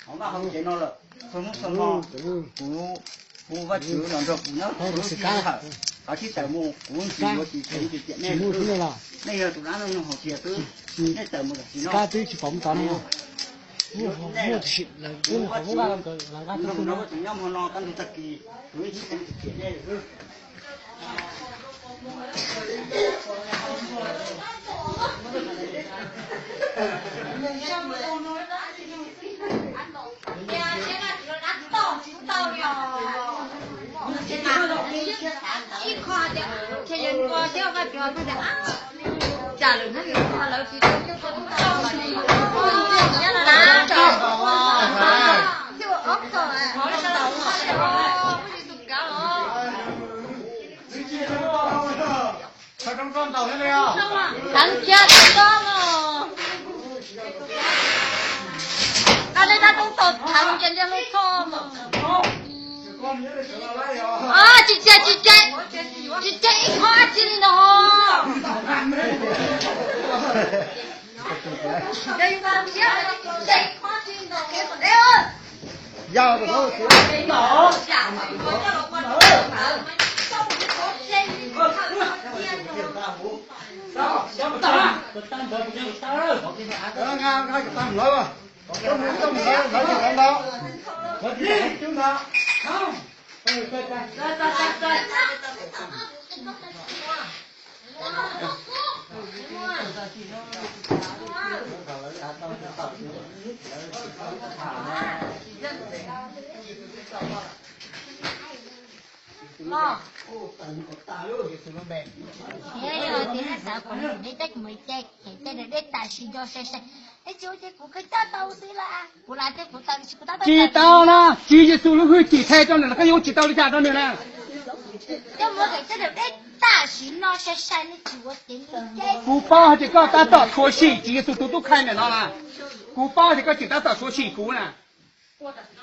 Hauv vaj hauv tsev no lawm, txhua hnub txhua hmo kuv, kuv Vaj Tswv los nrog kuv nyob, kuv lub sij hawm, qhov sib tawm mus kuv tsis yuav tsis tseg tsis ciam nej. Nej yog tus dab neeg haus tiag xwb, nej tawm mus tam sim no. Kuv Vaj Tswv, kuv nrog Vaj Tswv nyob hmo no kaj ntug tag kis, kuv yeej tsis tseg tsis ciam nej. Thov cia tau toj los. Koj nej tab toob tau thov cia liaj hlub txhoj los. Tsis cia, tsis cia, tsis cia ib qho dab tsi li no. Yog tias nej xav kom deb deb kuv mam cem, cem tej dawm deb tam sim no sai sai. Eb, tsis ua ces kuv kheev tab tau xwb las, kuv lam tias kuv tawm tsis kuv tab tau. Tsis tau na, Tswv Yexus lub hwj chim thaij rau nws los koj yuav tsis tau li cas rau nws na. Coj mus cem tej dawm deb tam sim no sai sai, nej tsis ua ces kuv paub hais tias koj tab tom tshuav sim Tswv Yexus tus tub khai ntawm no na. Kuv paub hais tias koj tseem tab tom tshuav sim kuv na.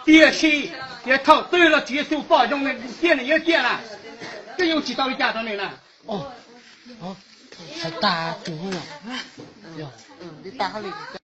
Tiam sis yog thaum twg los Tswv Yexus pom zoo tiag nws yeej tiag na. Koj yuav tsis tau li cas rau nws na. Tag tus